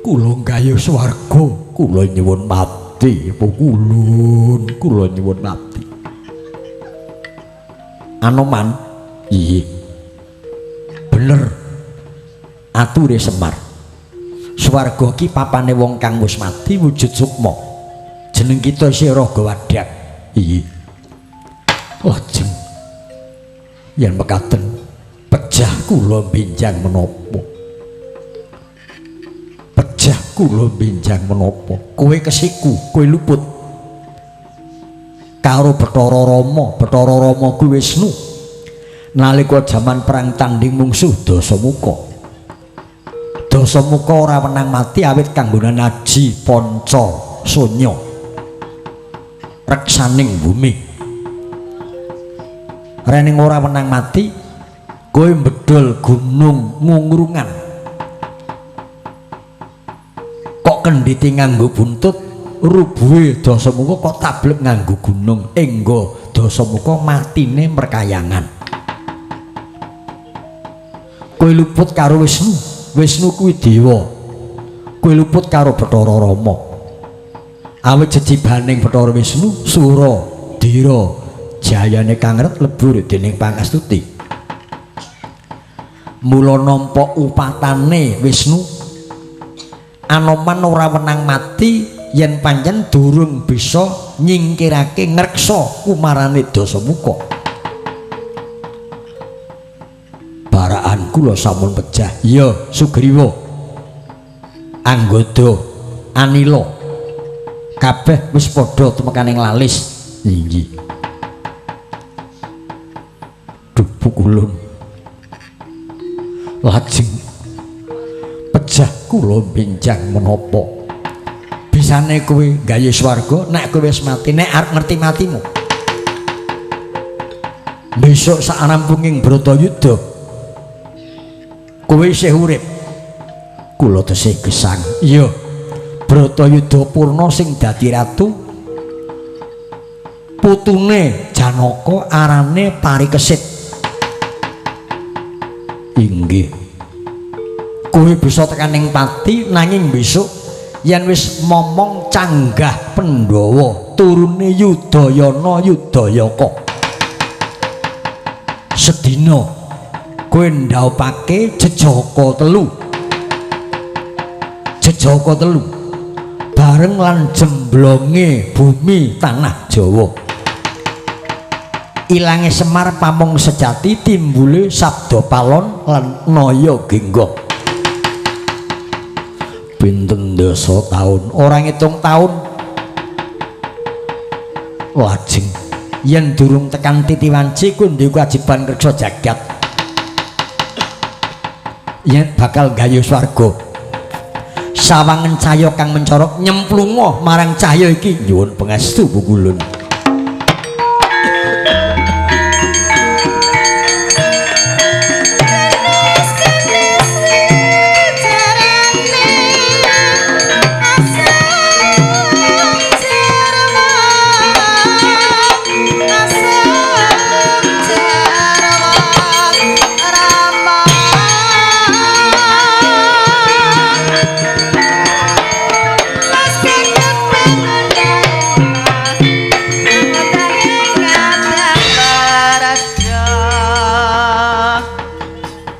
A: Kula nggayuh swarga kula nyuwun mati pukulun kula nyuwun mati. Anoman iya bener ature Semar. Swarga ki papane wong kang wis mati wujud sukma jeneng kita isih raga wadak. Iya lajeng yen mekaten pejah kula benjang menapa pejah kula benjang menapa kowe kesiku kowe luput karo Bathara Rama. Bathara Rama kuwi Wisnu. Nalika jaman perang tanding mungsuh Dasamuka. Dasamuka ora wenang mati awit kanggonan aji panca sunya reksaning bumi. Rening ora wenang mati, kowe mbedol gunung Ngungrungan. Kok kendhiti nganggo buntut, rubuhe Dasamuka kok tablek nganggo gunung, enggo Dasamuka matine merkayangan. Kowe luput karo Wisnu, Wisnu kuwi dewa. Kowe luput karo Bathara Rama. Awit jejibaning Bathara Wisnu, Sura, Dira, jayane kangret lebur dening pangastuti. Mula nampa upatane Wisnu, Anoman ora wenang mati yen pancen durung bisa nyingkirake ngreksa kumarane Dasamuka. Baraan kula sampun pejah. Ya, Sugriwa, Anggada, Anila, kabeh wis padha tumekaning lalis. Inggih. Duh pukulun. Lajeng pejah kula benjang menapa? Bisane kowe gawe swarga nek kowe wis mati, nek arep ngerti matimu. Besok sak rampunging Bratayuda kowe isih urip. Kula tesih gesang. Iya. Bratayuda purna sing dadi ratu, putune Janaka arane Parikesit. Inggih. Kowe bisa tekaning pati nanging besok yen wis momong canggah Pandhawa turune Yudhayana Yudhayaka. Sedina kowe ndhaupake jejaka telu. Jejaka telu bareng lan jemblonge bumi tanah Jawa. Ilange Semar pamong sejati, timbule Sabda Palon lan Naya Genggong. Pinten dasa taun, ora ngitung taun. Lajeng yen durung tekan titi wanci kuwi duwe kewajiban ngreksa jagat. Yen bakal gayuh swarga. Sawangen cahya kang mencorok nyemplunga marang cahya iki. Nyuwun pangestu pukulun.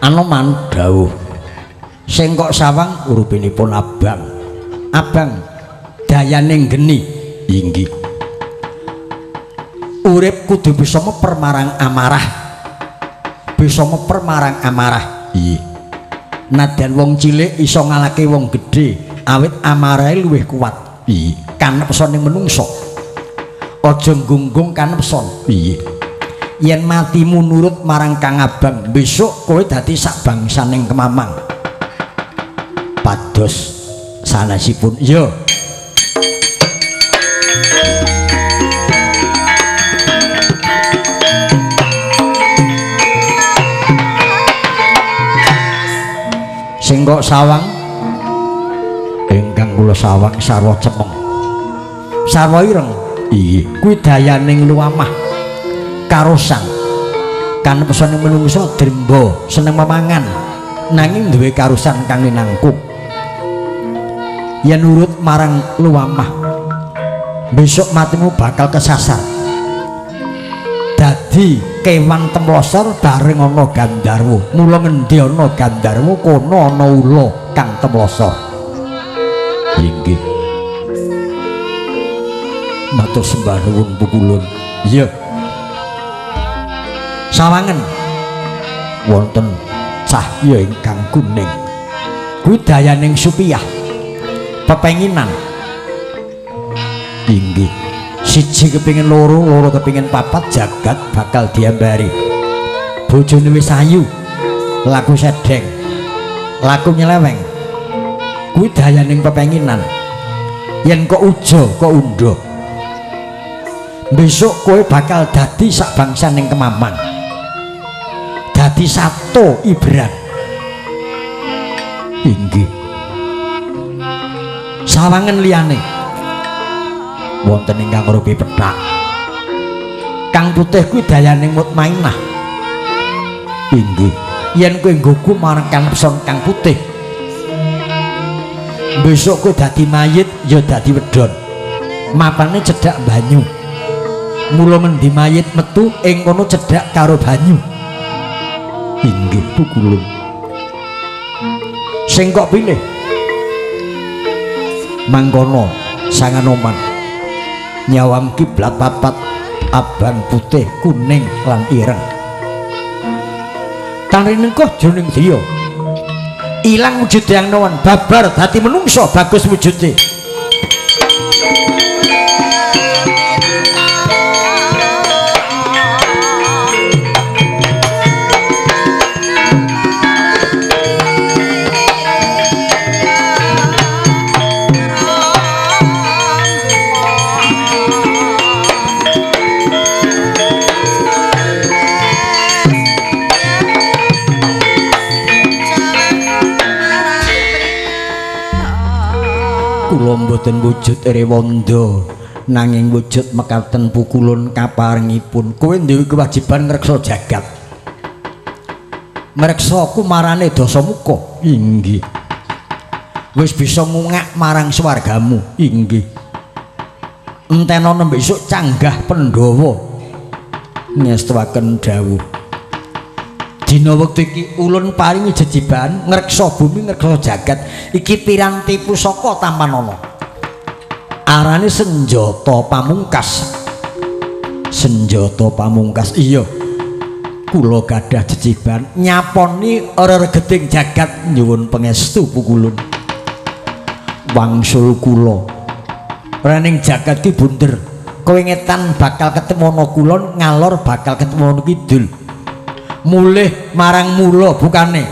A: Anoman dawuh sing kok sawang urupinipun abang. Abang dayane geni. Inggih. Urip kudu bisa meper marang amarah. Bisa meper marang amarah. Iya. Nadyan wong cilik iso ngalahke wong gedhe awit amarahe luwih kuat. Iya. Kanepsone menungso. Aja gunggung kanepson. Iya. Yen matimu nurut marang Kang Abang, besok kowe dadi sak bangsaning Kemamang. Pados sanesipun. Iya. Sing kok sawang ingkang kula sawang sarwa cemeng. Sarwa ireng. Iya. Kuwi dayaning luamah. Karosan kanepsane menungso dremba seneng memangan nanging duwe karusan kang linangkung. Yen nurut marang luamah besok matimu bakal kesasar dadi kewan temlosor bareng ana gandharwa. Mula ngendi ana gandharwa kono ana ula kang temlosor. Inggih. Matur sembah nuwun pukulun. Iya. Sawangen wonten cahya ingkang kuning kuwi dayaning Supiyah pepenginan. Inggih. Siji kepingin loro, loro kepingin papat, jagat bakal diambari. Bojone wis ayu, laku sedeng, laku nyeleweng. Kuwi dayaning pepenginan. Yen kok ujo, kok undha. Besok kowe bakal dadi sak bangsa ning Kemaman. Dadi sato ibran. Inggih. Sawangen liyane wonten ingkang rupi pethak. Kang putih kuwi dayaning mutmainah. Inggih. Yen kowe nggugu marang kanepson kang putih, besok kowe dadi mayit ya dadi wedon. Mapane cedhak banyu. Mula ngendi mayit metu ing kono cedhak karo banyu. Inggih pukulun. Sing kok pilih mangkono sanganoman nyawang kiblat papat abang putih kuning lan ireng. Tanrinengkuh jroning driya ilang wujude angnawan babar dadi menungso bagus wujude. Kula mboten wujud Rewanda nanging wujud mekaten pukulun kaparengipun. Kowe duwe kewajiban ngreksa jagat, ngreksa kumarane Dasamuka. Inggih. Wis bisa ngungak marang swargamu. Inggih. Entenono besok canggah Pandhawa ngestuaken dawuh. Dina wektu iki ulun paringi jejiban ngreksa bumi ngreksa jagat iki piranti pusaka tampanana. Arane senjata pamungkas. Senjata pamungkas. Iya. Kula gadah jejiban nyaponi reregeding jagat nyuwun pangestu pukulun. Wangsul kula. Rening jagat ki bunder. Kowe ngetan bakal ketemu ana kulon, ngalor bakal ketemu ana kidul. Mulih marang mula bukane.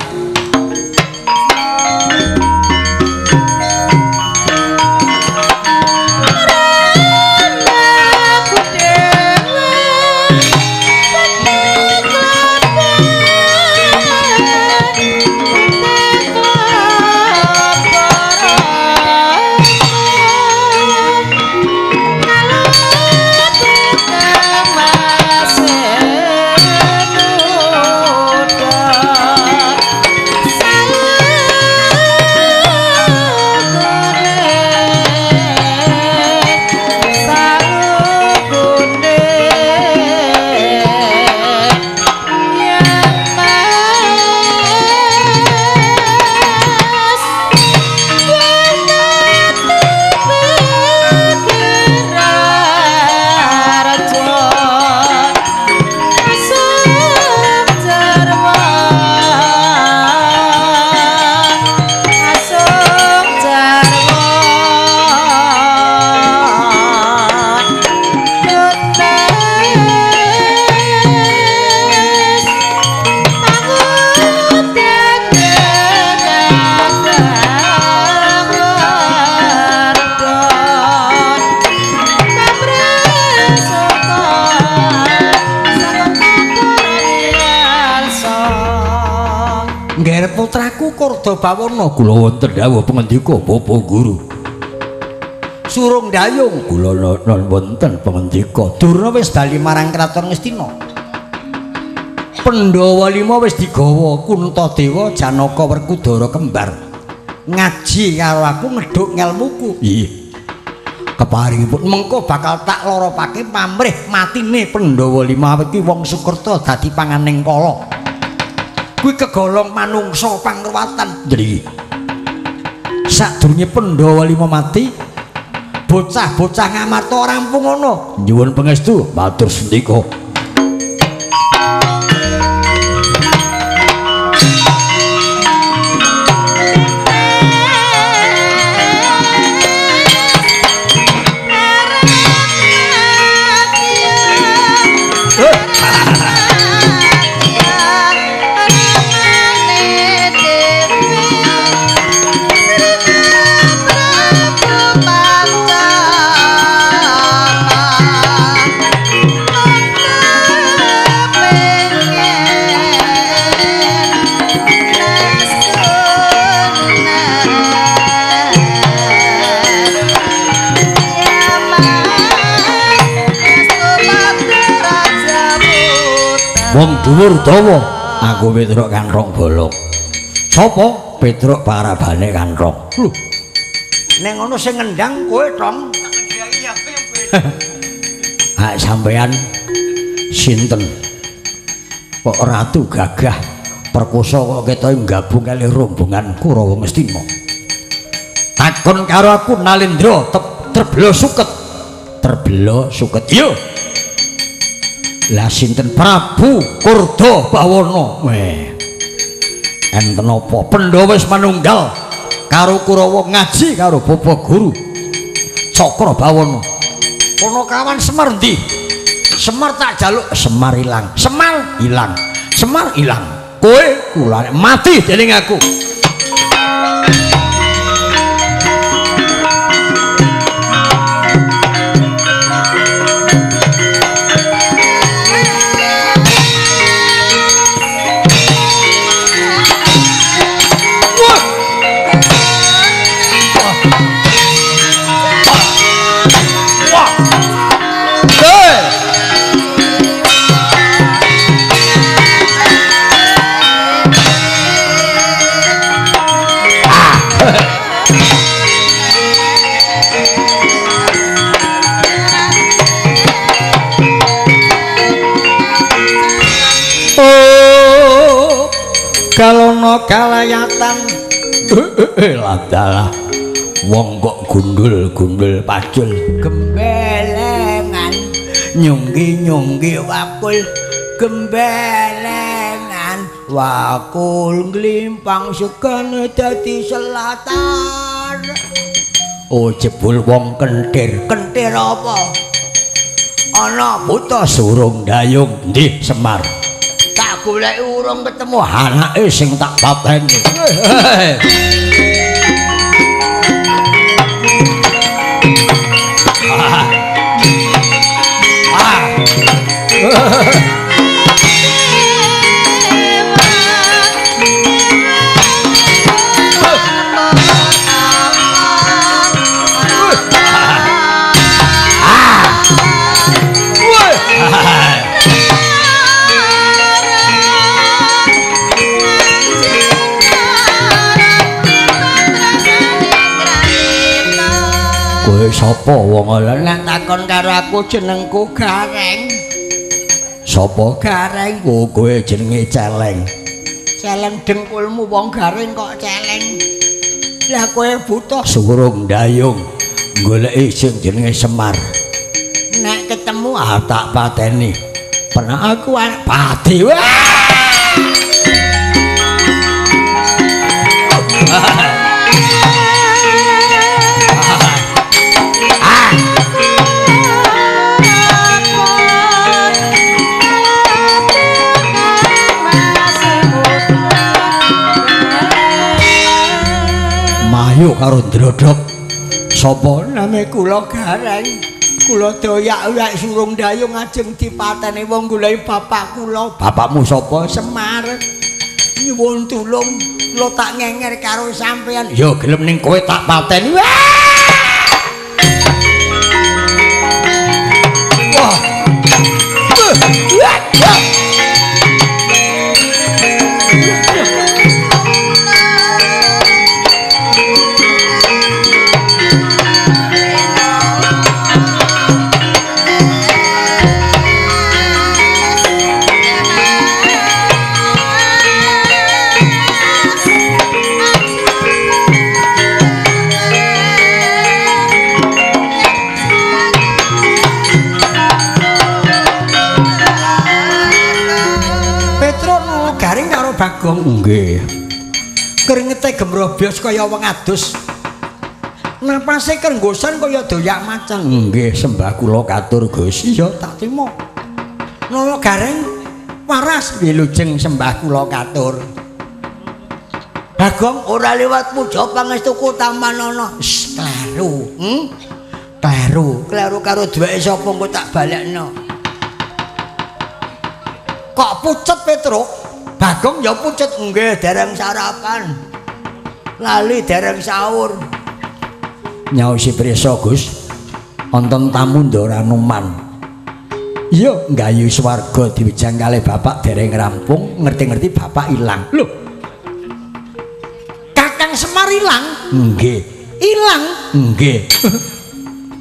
A: Putraku Kordobawana kula wonten dawuh pangandika Bapak Guru. Surung dayung kula wonten pangandika. Durna wis bali marang kraton Ngastina. Pandhawa lima wis digawa Kuntadewa Janaka Werkudara kembar. Ngaji karo aku ngedhuk ngelmuku. Iya. Keparingipun mengko bakal tak loropake pamrih matine Pandhawa lima iki wong Sukerta dadi panganing kala. Kuwi kegolong manungsa pangruwatan. Jadi sadurunge Pandhawa lima mati, bocah-bocah Ngamarta rampung ana. Nyuwun pangestu matur sendika. Wong dhuwur dawa, aku Petruk kanthong bolong. Sapa? Petruk parabane kanthong. Lho. Ning ngono sing ngendang kowe, Tong. Hak sampean sinten? Kok ratu gagah perkosa kok ketoke gabung kali rombongan Kurawa Ngastina. Takon karo aku Nalendra terbela suket. Terbela suket. Yo. Lah sinten Prabu Kurda Bawana? Weh. Enten apa? Pandhawa wis manunggal karo Kurawa ngaji karo Bapak Guru Cakra Bawana. Punakawan Semar ndi? Semar tak jaluk, Semar ilang. Semar ilang. Semar ilang. Kowe kulane mati dening aku. Kalono kalayatan ladalah wong kok gundul-gundul pacul gembelengan nyunggi-nyunggi wakul gembelengan wakul nglimpang segane dadi selatan. Oh jebul wong kentir. Kentir apa? Ana buta surung dayung. Ndi Semar? Tak goleki urung ketemu anake sing tak pateni. Kowe sapa wong ala? Nek takon karo aku jenengku Gareng. Sapa Gareng? Oh, kowe jenenge Celeng. Celeng dengkulmu wong garing kok celeng. Lah kowe buta surung dayung goleki sing jenenge Semar. Nek ketemu ah tak pateni. Pernah aku pati. Mayu karo ndrodhok. Sapa name kula Gareng? Kula doyak-oyak surung dayung ajeng dipateni wong goleki bapak kula. Bapakmu sapa? Semar. Nyuwun tulung kula tak ngenger karo sampean. Ya gelem ning kowe tak pateni. Wah. Bagong nggih. Kringete gemrobyos kaya wong adus. Napase krenggosan kaya doyak macan. Nggih, sembah kula katur Gus. Iya, tak trima. Nala Gareng waras wilujeng sembah kula katur. Bagong ora liwat puja pangestuku Tamanana. Wis kleru. Kleru, kleru karo duweke sapa engko tak balekno. Kok pucet Petruk? Bagong ya pucet. Nggih, dereng sarapan. Lali dereng sahur. Nyaosi prisa Gus. Wonten tamu Ndaranuman. Iya, nggayu swarga diwijang kalih bapak dereng rampung, ngerti-ngerti bapak ilang. Lho. Kakang Semar ilang? Nggih. Ilang? Nggih.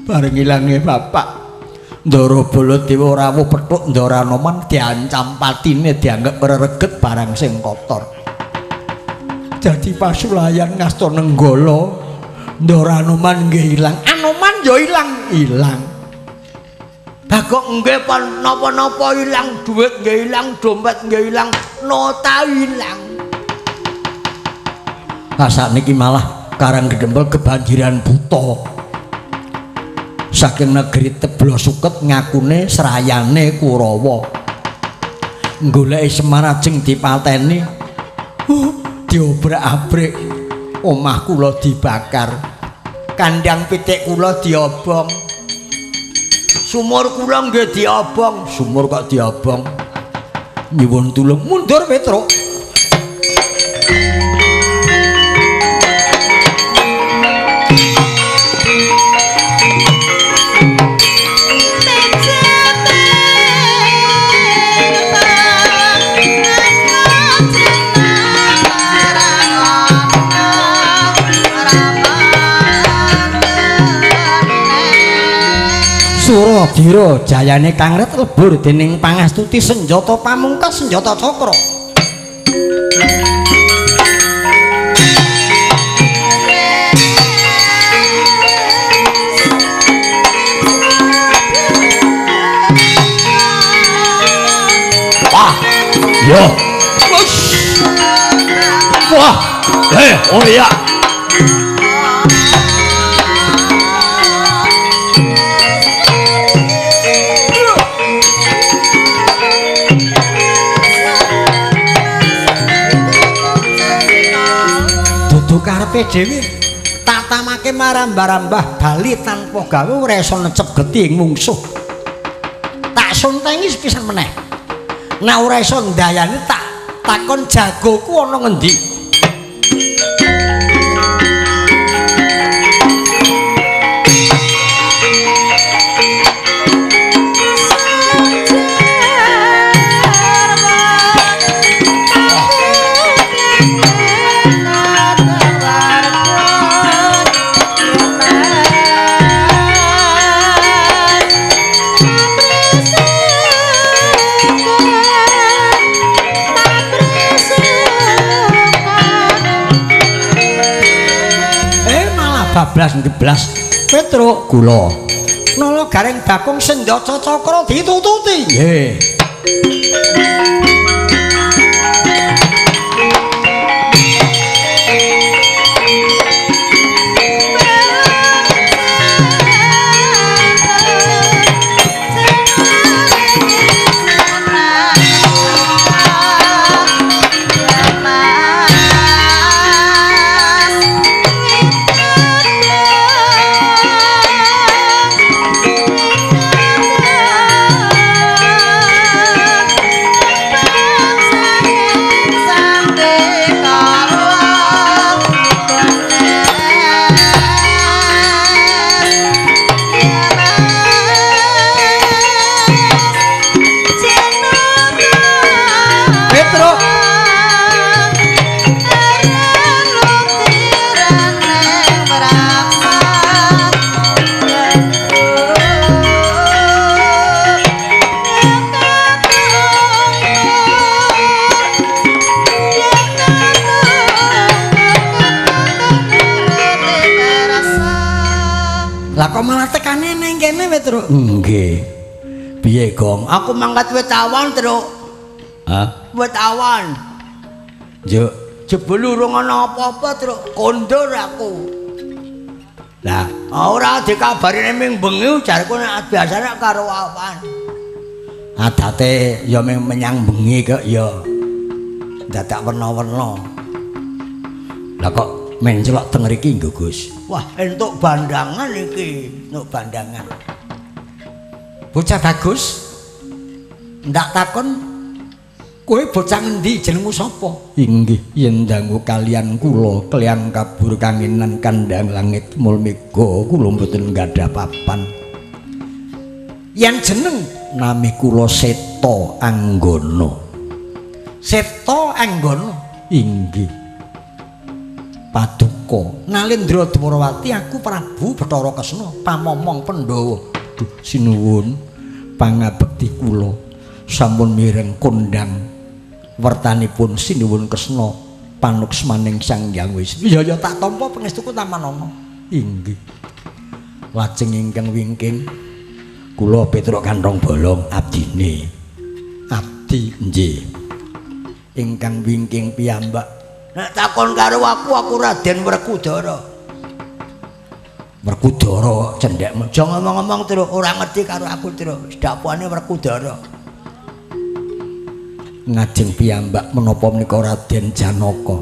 A: Bareng ilange bapak, Ndara Baladewa rawuh pethuk Ndara Anoman diancam patine dianggep rereget barang sing kotor. Dadi pasulayan ngasta nenggala, Ndara Anoman nggih ilang, Anoman ya ilang, ilang.
B: Bagok nggih pon napa-napa ilang, dhuwit nggih ilang, dompet nggih ilang, nota ilang.
A: Lah sakniki malah Karang Gedempel kebanjiran buta. Saking negeri Teblo Suket ngakune serayane Kurawa. Goleki Semar ajeng dipateni. Diobrak-abrik. Omah kula dibakar. Kandang pitik kula diobong.
B: Sumur kula nggih diobong.
A: Sumur kok diobong. Nyuwun tulung mundur Petruk. Suradira jayane kang ret lebur dening pangastuti senjata pamungkas senjata cakra. Wah, yo. Wah, oh iya. Karepe dhewe tak tamake marambah-rambah bali tanpa gawe ora iso necep geti ing mungsuh. Tak suntengi sepisan meneh. Nek ora iso ndayani tak takon jagoku ana ngendi. Bablas ngeblas Petruk kula. Nala Gareng Bagong senjata cakra ditututi. Nggih. Lah kok malah tekane ning kene Petruk? Nggih. Piye, Gong?
B: Aku mangkat wit awan, Truk.
A: Hah?
B: Wit awan.
A: Njuk,
B: jebul urung ana apa-apa, Truk. Kondur aku.
A: Lah,
B: ora dikabarine ming bengi ujarku nek biasane karo awan.
A: Adate ya ming menyang bengi kok ya. Dadak werna-werna. Lah kok mencelok teng mriki nggo, Gus?
B: Wah, entuk bandangan iki, entuk bandangan.
A: Bocah bagus. Ndak takon kowe bocah ngendi, jenengmu sapa? Inggih, yen dangu kalian kula kliang kabur kanginan kandhang langit mul mega kula mboten nggadhah papan. Yen jeneng nami kula Seta Anggana. Seta Anggana inggih. Paduka Nalendra Dwarawati, aku Prabu Bathara Kresna pamomong Pandhawa. Duh sinuwun pangabekti kula sampun mireng kondhang wertanipun sinuwun Kresna panuksmaning Sang Hyang Wisnu. Ya ya tak tampa pangestuku tamanana. Inggih. Lajeng ingkang wingking kula Petruk Kanthong Bolong abdine. Abdi nggih. Ingkang wingking piyambak.
B: Nek takon karo aku, aku Raden Werkudara.
A: Werkudara cendhek.
B: Aja ngomong-ngomong terus ora ngerti karo aku terus. Dapuane Werkudara.
A: Ngajeng piyambak menapa menika Raden Janaka?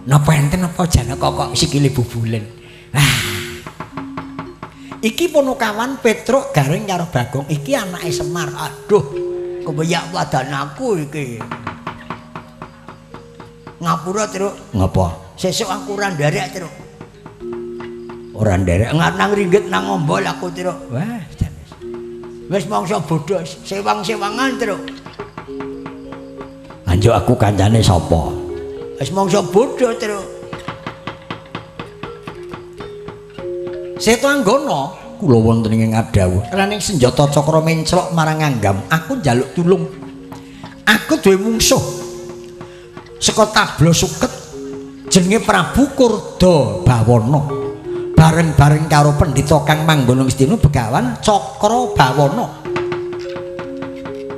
A: Napa enten apa Janaka kok sikile bubulen? Ah. Iki ponokawan Petruk Gareng karo Bagong iki anake Semar.
B: Aduh, kebeyak wadan aku iki. Ngapura terus.
A: Ngapa?
B: Sesuk aku ora nderek terus.
A: Ora nderek
B: nang ringgit nang ngombol aku terus.
A: Wah,
B: wis mangsa bodho sewang-sewangan terus.
A: Anjuk aku kancane sapa?
B: Wis mangsa bodho terus.
A: Seto Anggana kula wonten ing ngadhawuh. Raning senjata cakra menclok marang Anggam, aku njaluk tulung. Aku duwe mungsuh. Saka tabla suket jenenge Prabu Kurda Bawana. Bareng-bareng karo pendhita kang manggon ing Astina Begawan Cakra Bawana.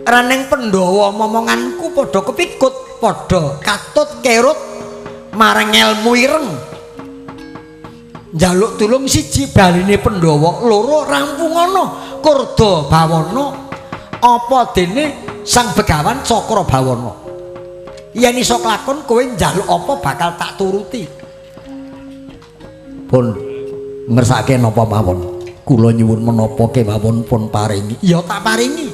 A: Raning Pandhawa momonganku padha kepikut, padha katut kerut marang elmu ireng. Njaluk tulung siji baline Pandhawa, loro rampungana Kurda Bawana apa dene Sang Begawan Cakra Bawana. Yen iso klakon kowe njaluk apa bakal tak turuti. Pun ngersake napa mawon. Kula nyuwun menapa kemawon pun paringi. Ya tak paringi.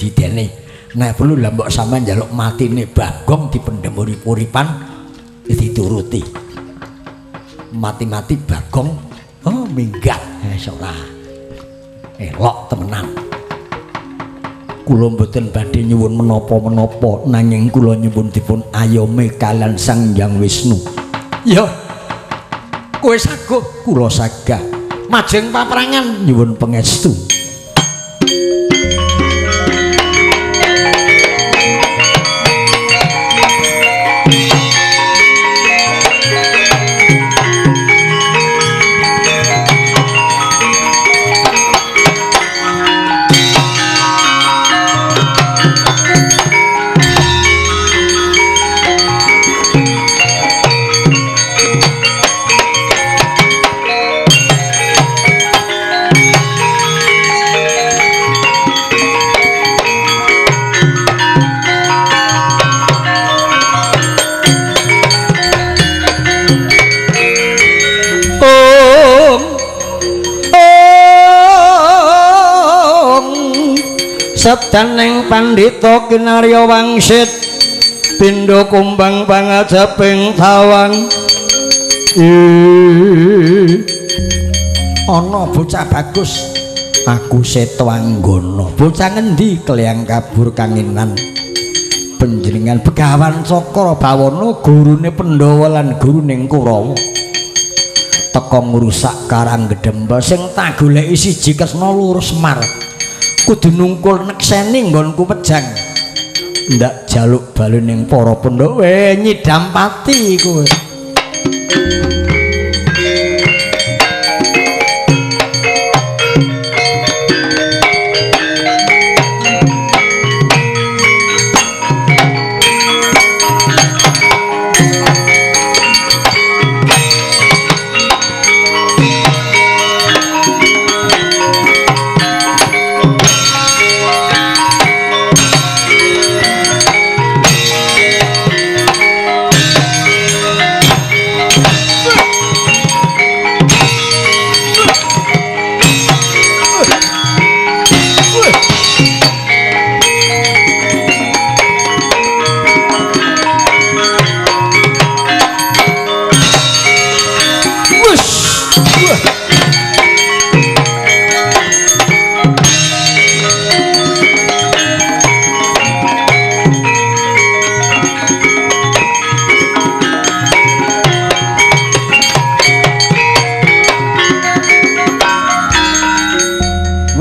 A: Didene. Nek perlu lha mbok sampean njaluk matine Bagong dipendhem urip-uripan dituruti. Mati-mati Bagong oh minggat wis ora. Elok temenan. Kula mboten badhe nyuwun menapa-menapa nanging kula nyuwun dipun ayome kalian Sang Hyang Wisnu. Ya. Kowe saguh, kula sagah. Majeng paprangan nyuwun pangestu. Sedaning pandhita kinarya wangsit pindha kumbang pangajaping tawang. Ana bocah bagus, aku Seto Anggana. Bocah ngendi kleyang kabur kanginan? Panjenengan Begawan Cakra Bawana gurune Pandhawa lan gurune Kurawa. Teka ngrusak Karang Gedhembel sing tak goleki siji Kresna loro Semar. Kudu nungkul nekseni nggonku pejang. Ndak jaluk bali ning para Pandhawa nyidam pati kowe.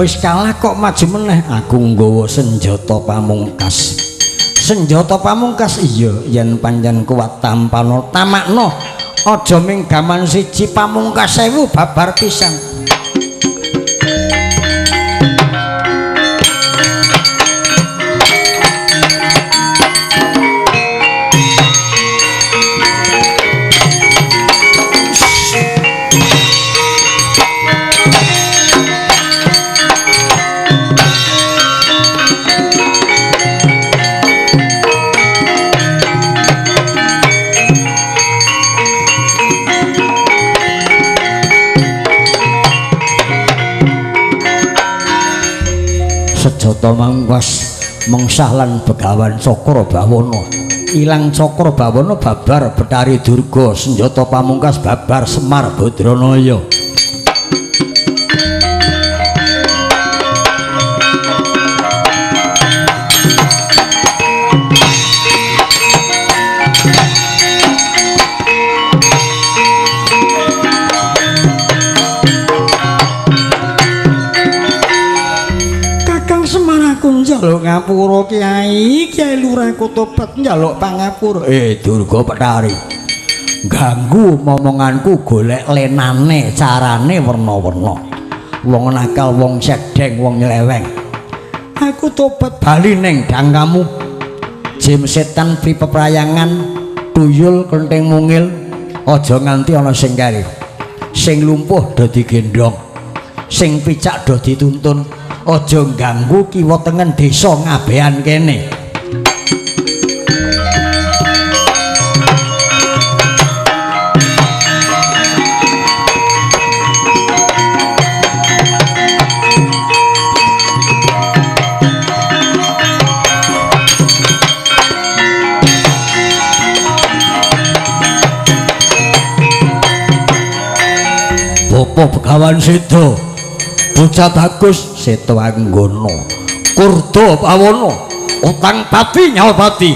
A: Wis kalah kok maju meneh. Aku nggawa senjata pamungkas. Senjata pamungkas iya, yen pancen kuat tampano tamakno. Aja ming gaman siji pamungkas 1000 babar pisan. Sejata mangkas mengsah lan Begawan Cakra Bawana. Ilang Cakra Bawana babar Betari Durga, senjata pamungkas babar Semar Badranaya. Njaluk ngapura Kyai, Kyai Lurah tobat njaluk pangapura. Durga Betari. Ganggu momonganku golek lenane, carane werna-werna. Wong nakal, wong sedeng, wong nyeleweng. Aku tobat bali ning dangkamu. Jim setan pri peprayangan, tuyul kenting mungil, aja nganti ana sing keri. Sing lumpuh do digendhong, sing picak do dituntun. Aja ganggu kiwa tengen desa ngabean kene. Bapa Begawan Seda, bocah bagus Seto Anggono, Kurdo Pawono, utang pati nyawa pati.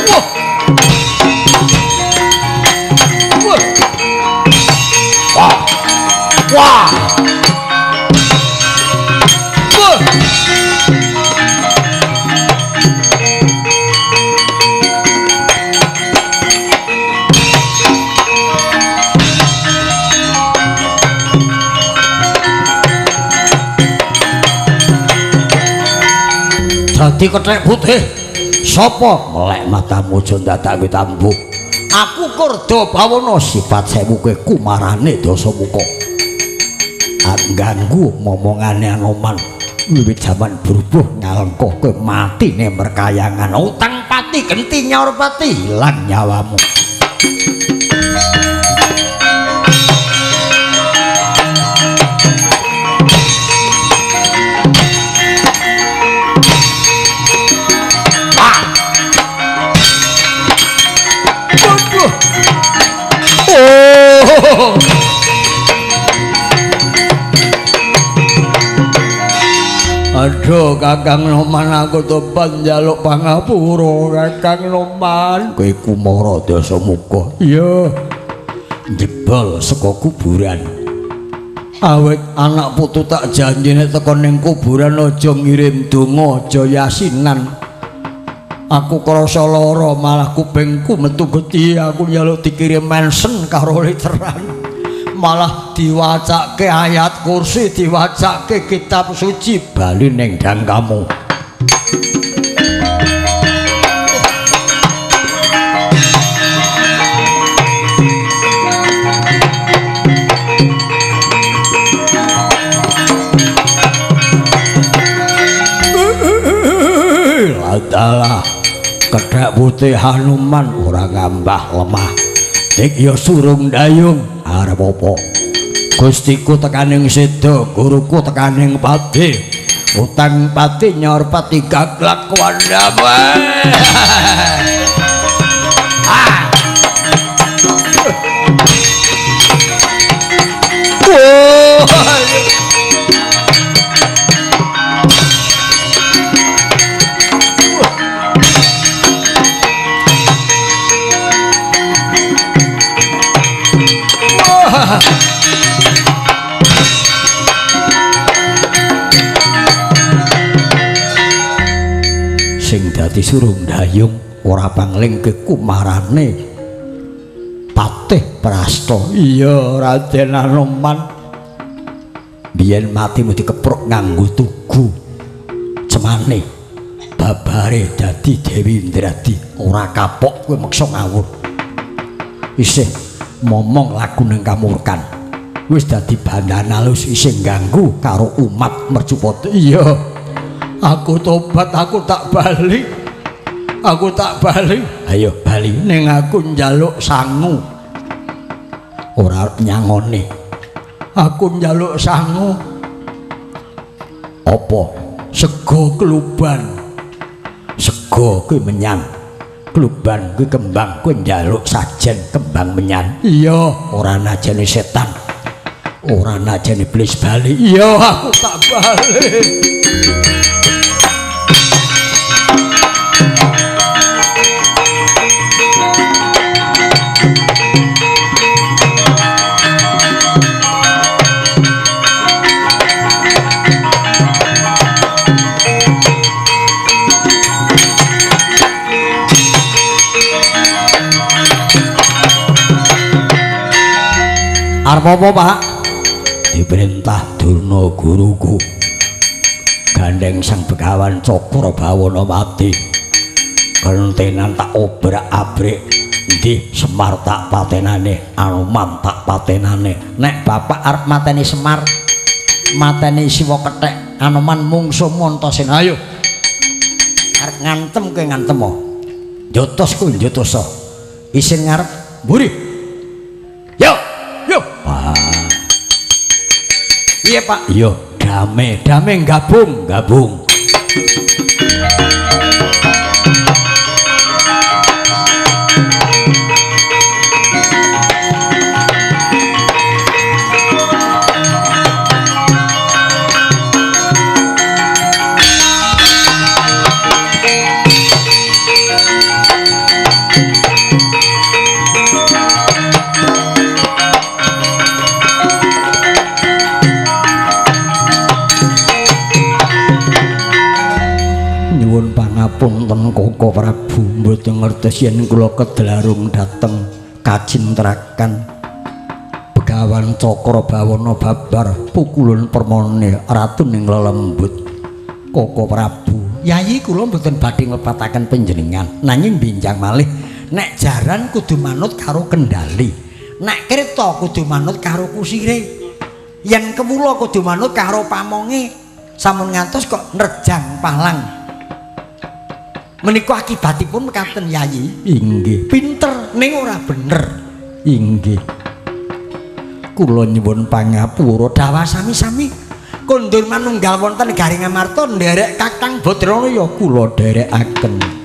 A: Wah. Wah. Wah. Wah. Wah. Dadi kethek putih. Sapa melek matamu aja ndadak kowe tambu. Aku Kurdo Bawana sifat sewu kowe kumarane Dasamuka. Ganggu momongane Anoman. Wiwit jaman brubuh ngalengka kowe matine merkayangan. Utang pati genti nyaur pati ilang nyawamu. Oh. Aduh Kakang Noman, aku tobat njaluk pangapura Kakang Noman. Kowe kumara Dasamuka. Iya. Jebol saka kuburan. Awit anak putu tak janjine teko ning kuburan aja ngirim donga, aja yasinan. Aku krasa lara malah kupingku metu getih, aku njaluk dikirim mensen karo literan. Malah diwacake ayat kursi, diwacake kitab suci, bali ning dangkamu. Adalah kethek putih Hanuman ora ngambah lemah. Dik ya surung dayung arep apa? Gustiku tekaning seda, guruku tekaning pati. Utang pati nyaur pati gaglak wandame. Ah. Oh. Sing dadi surung dayung ora pangling kekumarane Patih Prasta. Iya Raden Anoman biyen matimu dikepruk nganggo tugu cemane babare dadi Dewi Indradi. Ora kapok kowe meksa ngawur, isih momong lagu ning kamurkan, wis dadi bandana alus isih ganggu karo umat Mercupada. Iya aku tobat, aku tak bali, aku tak bali. Ayo bali ning aku njaluk sangu. Ora arep nyangoni. Aku njaluk sangu. Apa? Sego kluban. Sego kuwi menyan. Kluban kuwi kembang, kuwi njaluk sajen kembang menyan. Iya, ora najene setan. Ora najene iblis bali. Iya, aku tak bali. Arep apa, Pak? Diperintah Durna guruku. Gandeng Sang Begawan Cakra Bawana mati. Kentenan tak obrak-abrik. Endi Semar tak patenane, Anoman tak patenane. Nek bapak arep mateni Semar, mateni Siwa Kethek, Anoman mungsuh Montasena. Ayo. Arep ngantem kowe ngantem. Njotos kowe njotos. Isin ngarep mburi. Yo. Yo. Iya Pak. Iya, dame, dame gabung, gabung. Pangapunten Koko Prabu, mboten ngertos yen kula kedlarung dhateng kacintrakan Begawan Cakra Bawana babar pukulun permone ratu ning lelembut. Koko Prabu, yayi kula mboten badhe nglepataken panjenengan, nanging benjang malih nek jaran kudu manut karo kendali, nek kereta kudu manut karo kusire, yen kewula kudu manut karo pamonge. Sampun ngantos kok nerjang palang. Menika akibatipun mekaten yayi. Inggih. Pinter ning ora bener. Inggih. Kula nyuwun pangapura dawah sami-sami. Kondur manunggal wonten Garing Amarta nderek Kakang Badralaya kula dherekaken.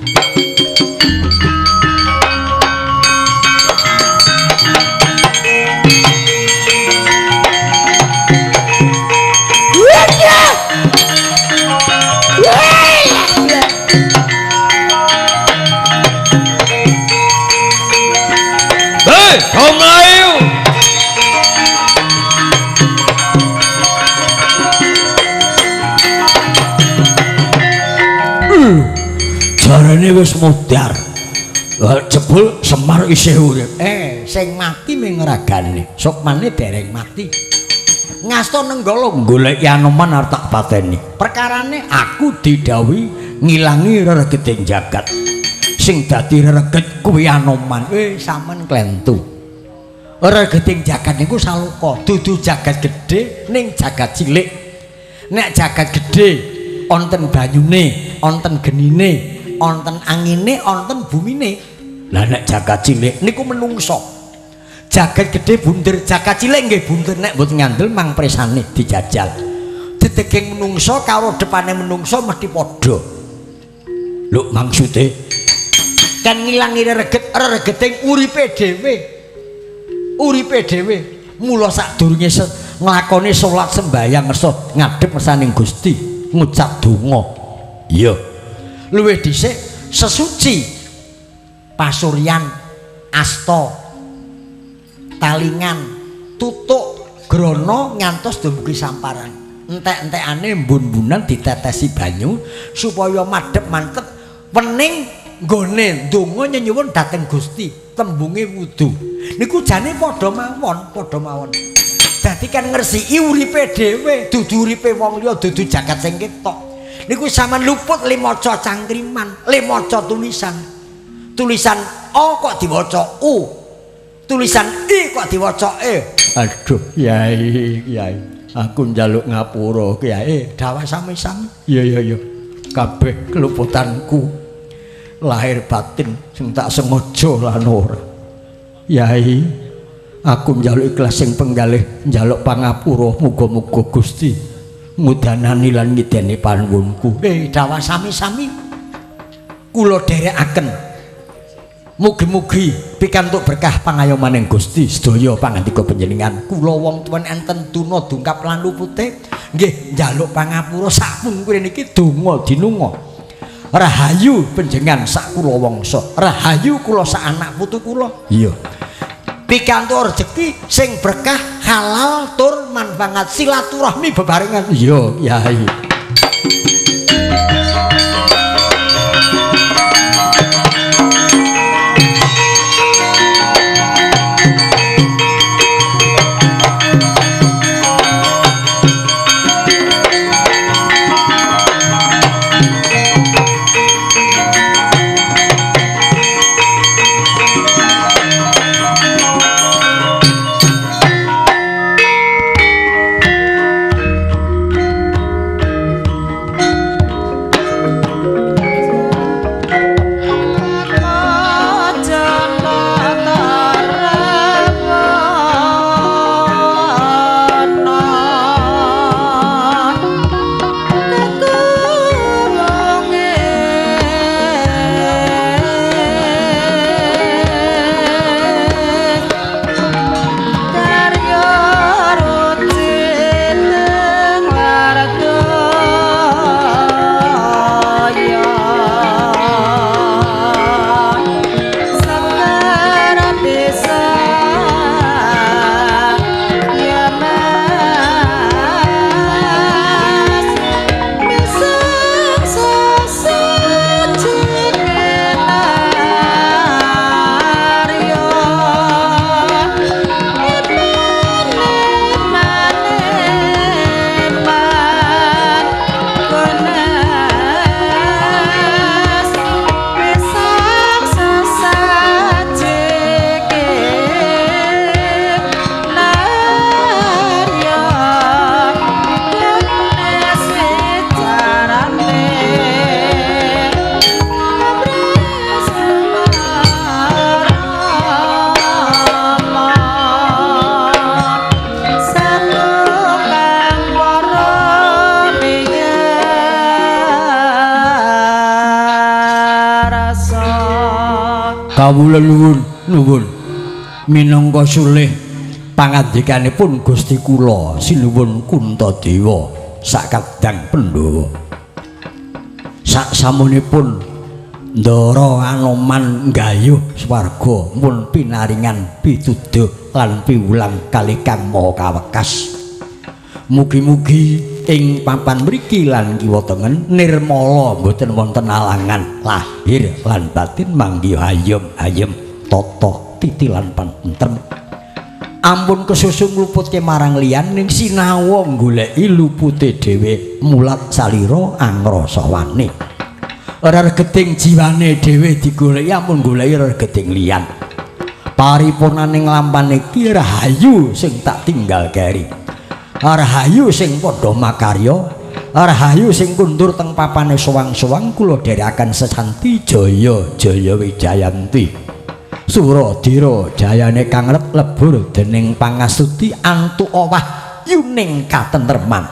B: Melayu.
A: Jarane wis mudhar. Jebul Semar isih urip. Sing mati ming ragane. Sukmane dereng mati. Ngasta Nenggala goleki Anoman arep tak pateni. Perkarane aku didhawuhi ngilangi reregeting jagat. Sing dadi rereget kuwi Anoman. Sampean klentu. Reregeting jagat niku saloka, dudu jagat gedhe ning jagat cilik. Nek jagat gedhe wonten banyune, wonten genine, wonten angine, wonten bumine. Lah nek jagat cilik niku menungso. Jagat gedhe bunder, jagat cilik nggih bunder nek mboten ngandel mang presane dijajal. Dedeging menungso karo depane menungso mesti padha. Lho maksude kan ngilangi rereget, reregeting uripe dhewe. Uripe dhewe. Mula sadurunge nglakoni salat sembayang ngersa ngadhep ngersaning Gusti, ngucap donga. Iya. Luwih dhisik sesuci pasuryan, asta, talingan,
B: Tutuk grono ngantos dumugi samparan. Entek-entekane mbun-mbunan ditetesi banyu supaya madhep mantep wening nggone ndonga nyenyuwun dhateng Gusti, tembunge wudu. Niku jane padha mawon, padha mawon. Dadi kan ngresiki uripe dhewe, dudu uripe wong liya, dudu jagat sing ketok. Niku sampean luput le maca cangkriman, le maca tulisan. Tulisan A kok diwaca U. Tulisan I kok diwaca E.
A: Aduh, Kyai, Kyai. Aku njaluk ngapura, Kyai.
B: Dawah sami-sami.
A: Iya, iya, iya. Kabeh keluputanku lahir batin sing tak sengaja lan ora. Yai, aku njaluk ikhlas sing penggalih, njaluk pangapura, muga-muga Gusti ngudanani lan ngideni panuwunku.
B: Dawah sami-sami. Kula dherekaken.
A: Mugi-mugi pikantuk berkah pangayomaning Gusti sedaya pangandika panjenengan.
B: Kula wong tuwen enten tuna dungkap lan lupute nggih njaluk pangapura sakpungkur niki
A: donga dinunga. Rahayu panjenengan sak kula wangsa, rahayu kula sak anak putu kula.
B: Iya. Pikantuk rejeki sing berkah halal tur manfaat silaturahmi bebarengan.
A: Iya, Kyai. Kawula nuwun nuwun minangka sulih pangandikanipun Gusti kula sinuwun Kuntadewa sakadang Pandhawa. Sak samunipun Ndara Anoman nggayuh swarga mun pinaringan pituduh lan piwulang kalih Kang Maha Kawekas. Mugi-mugi ing papan mriki lan kiwa tengen nirmala mboten wonten alangan lahir lan batin manggih hayem hayem tata titi lan pantentrem. Ampun kesusu ngluputke marang liyan ning sinawa goleki lupute dhewe mulat salira angrasa wani. Regeting jiwane dhewe digoleki ampun goleki regeting liyan. Paripurnaning lampan iki rahayu sing tak tinggal keri. Rahayu sing padha makarya, rahayu sing kundur teng papane sowang-sowang kula dherekaken sesanti jaya jaya wijayanti. Suradira jayane kang lebur dening pangastuti antuk owah yuning katentreman.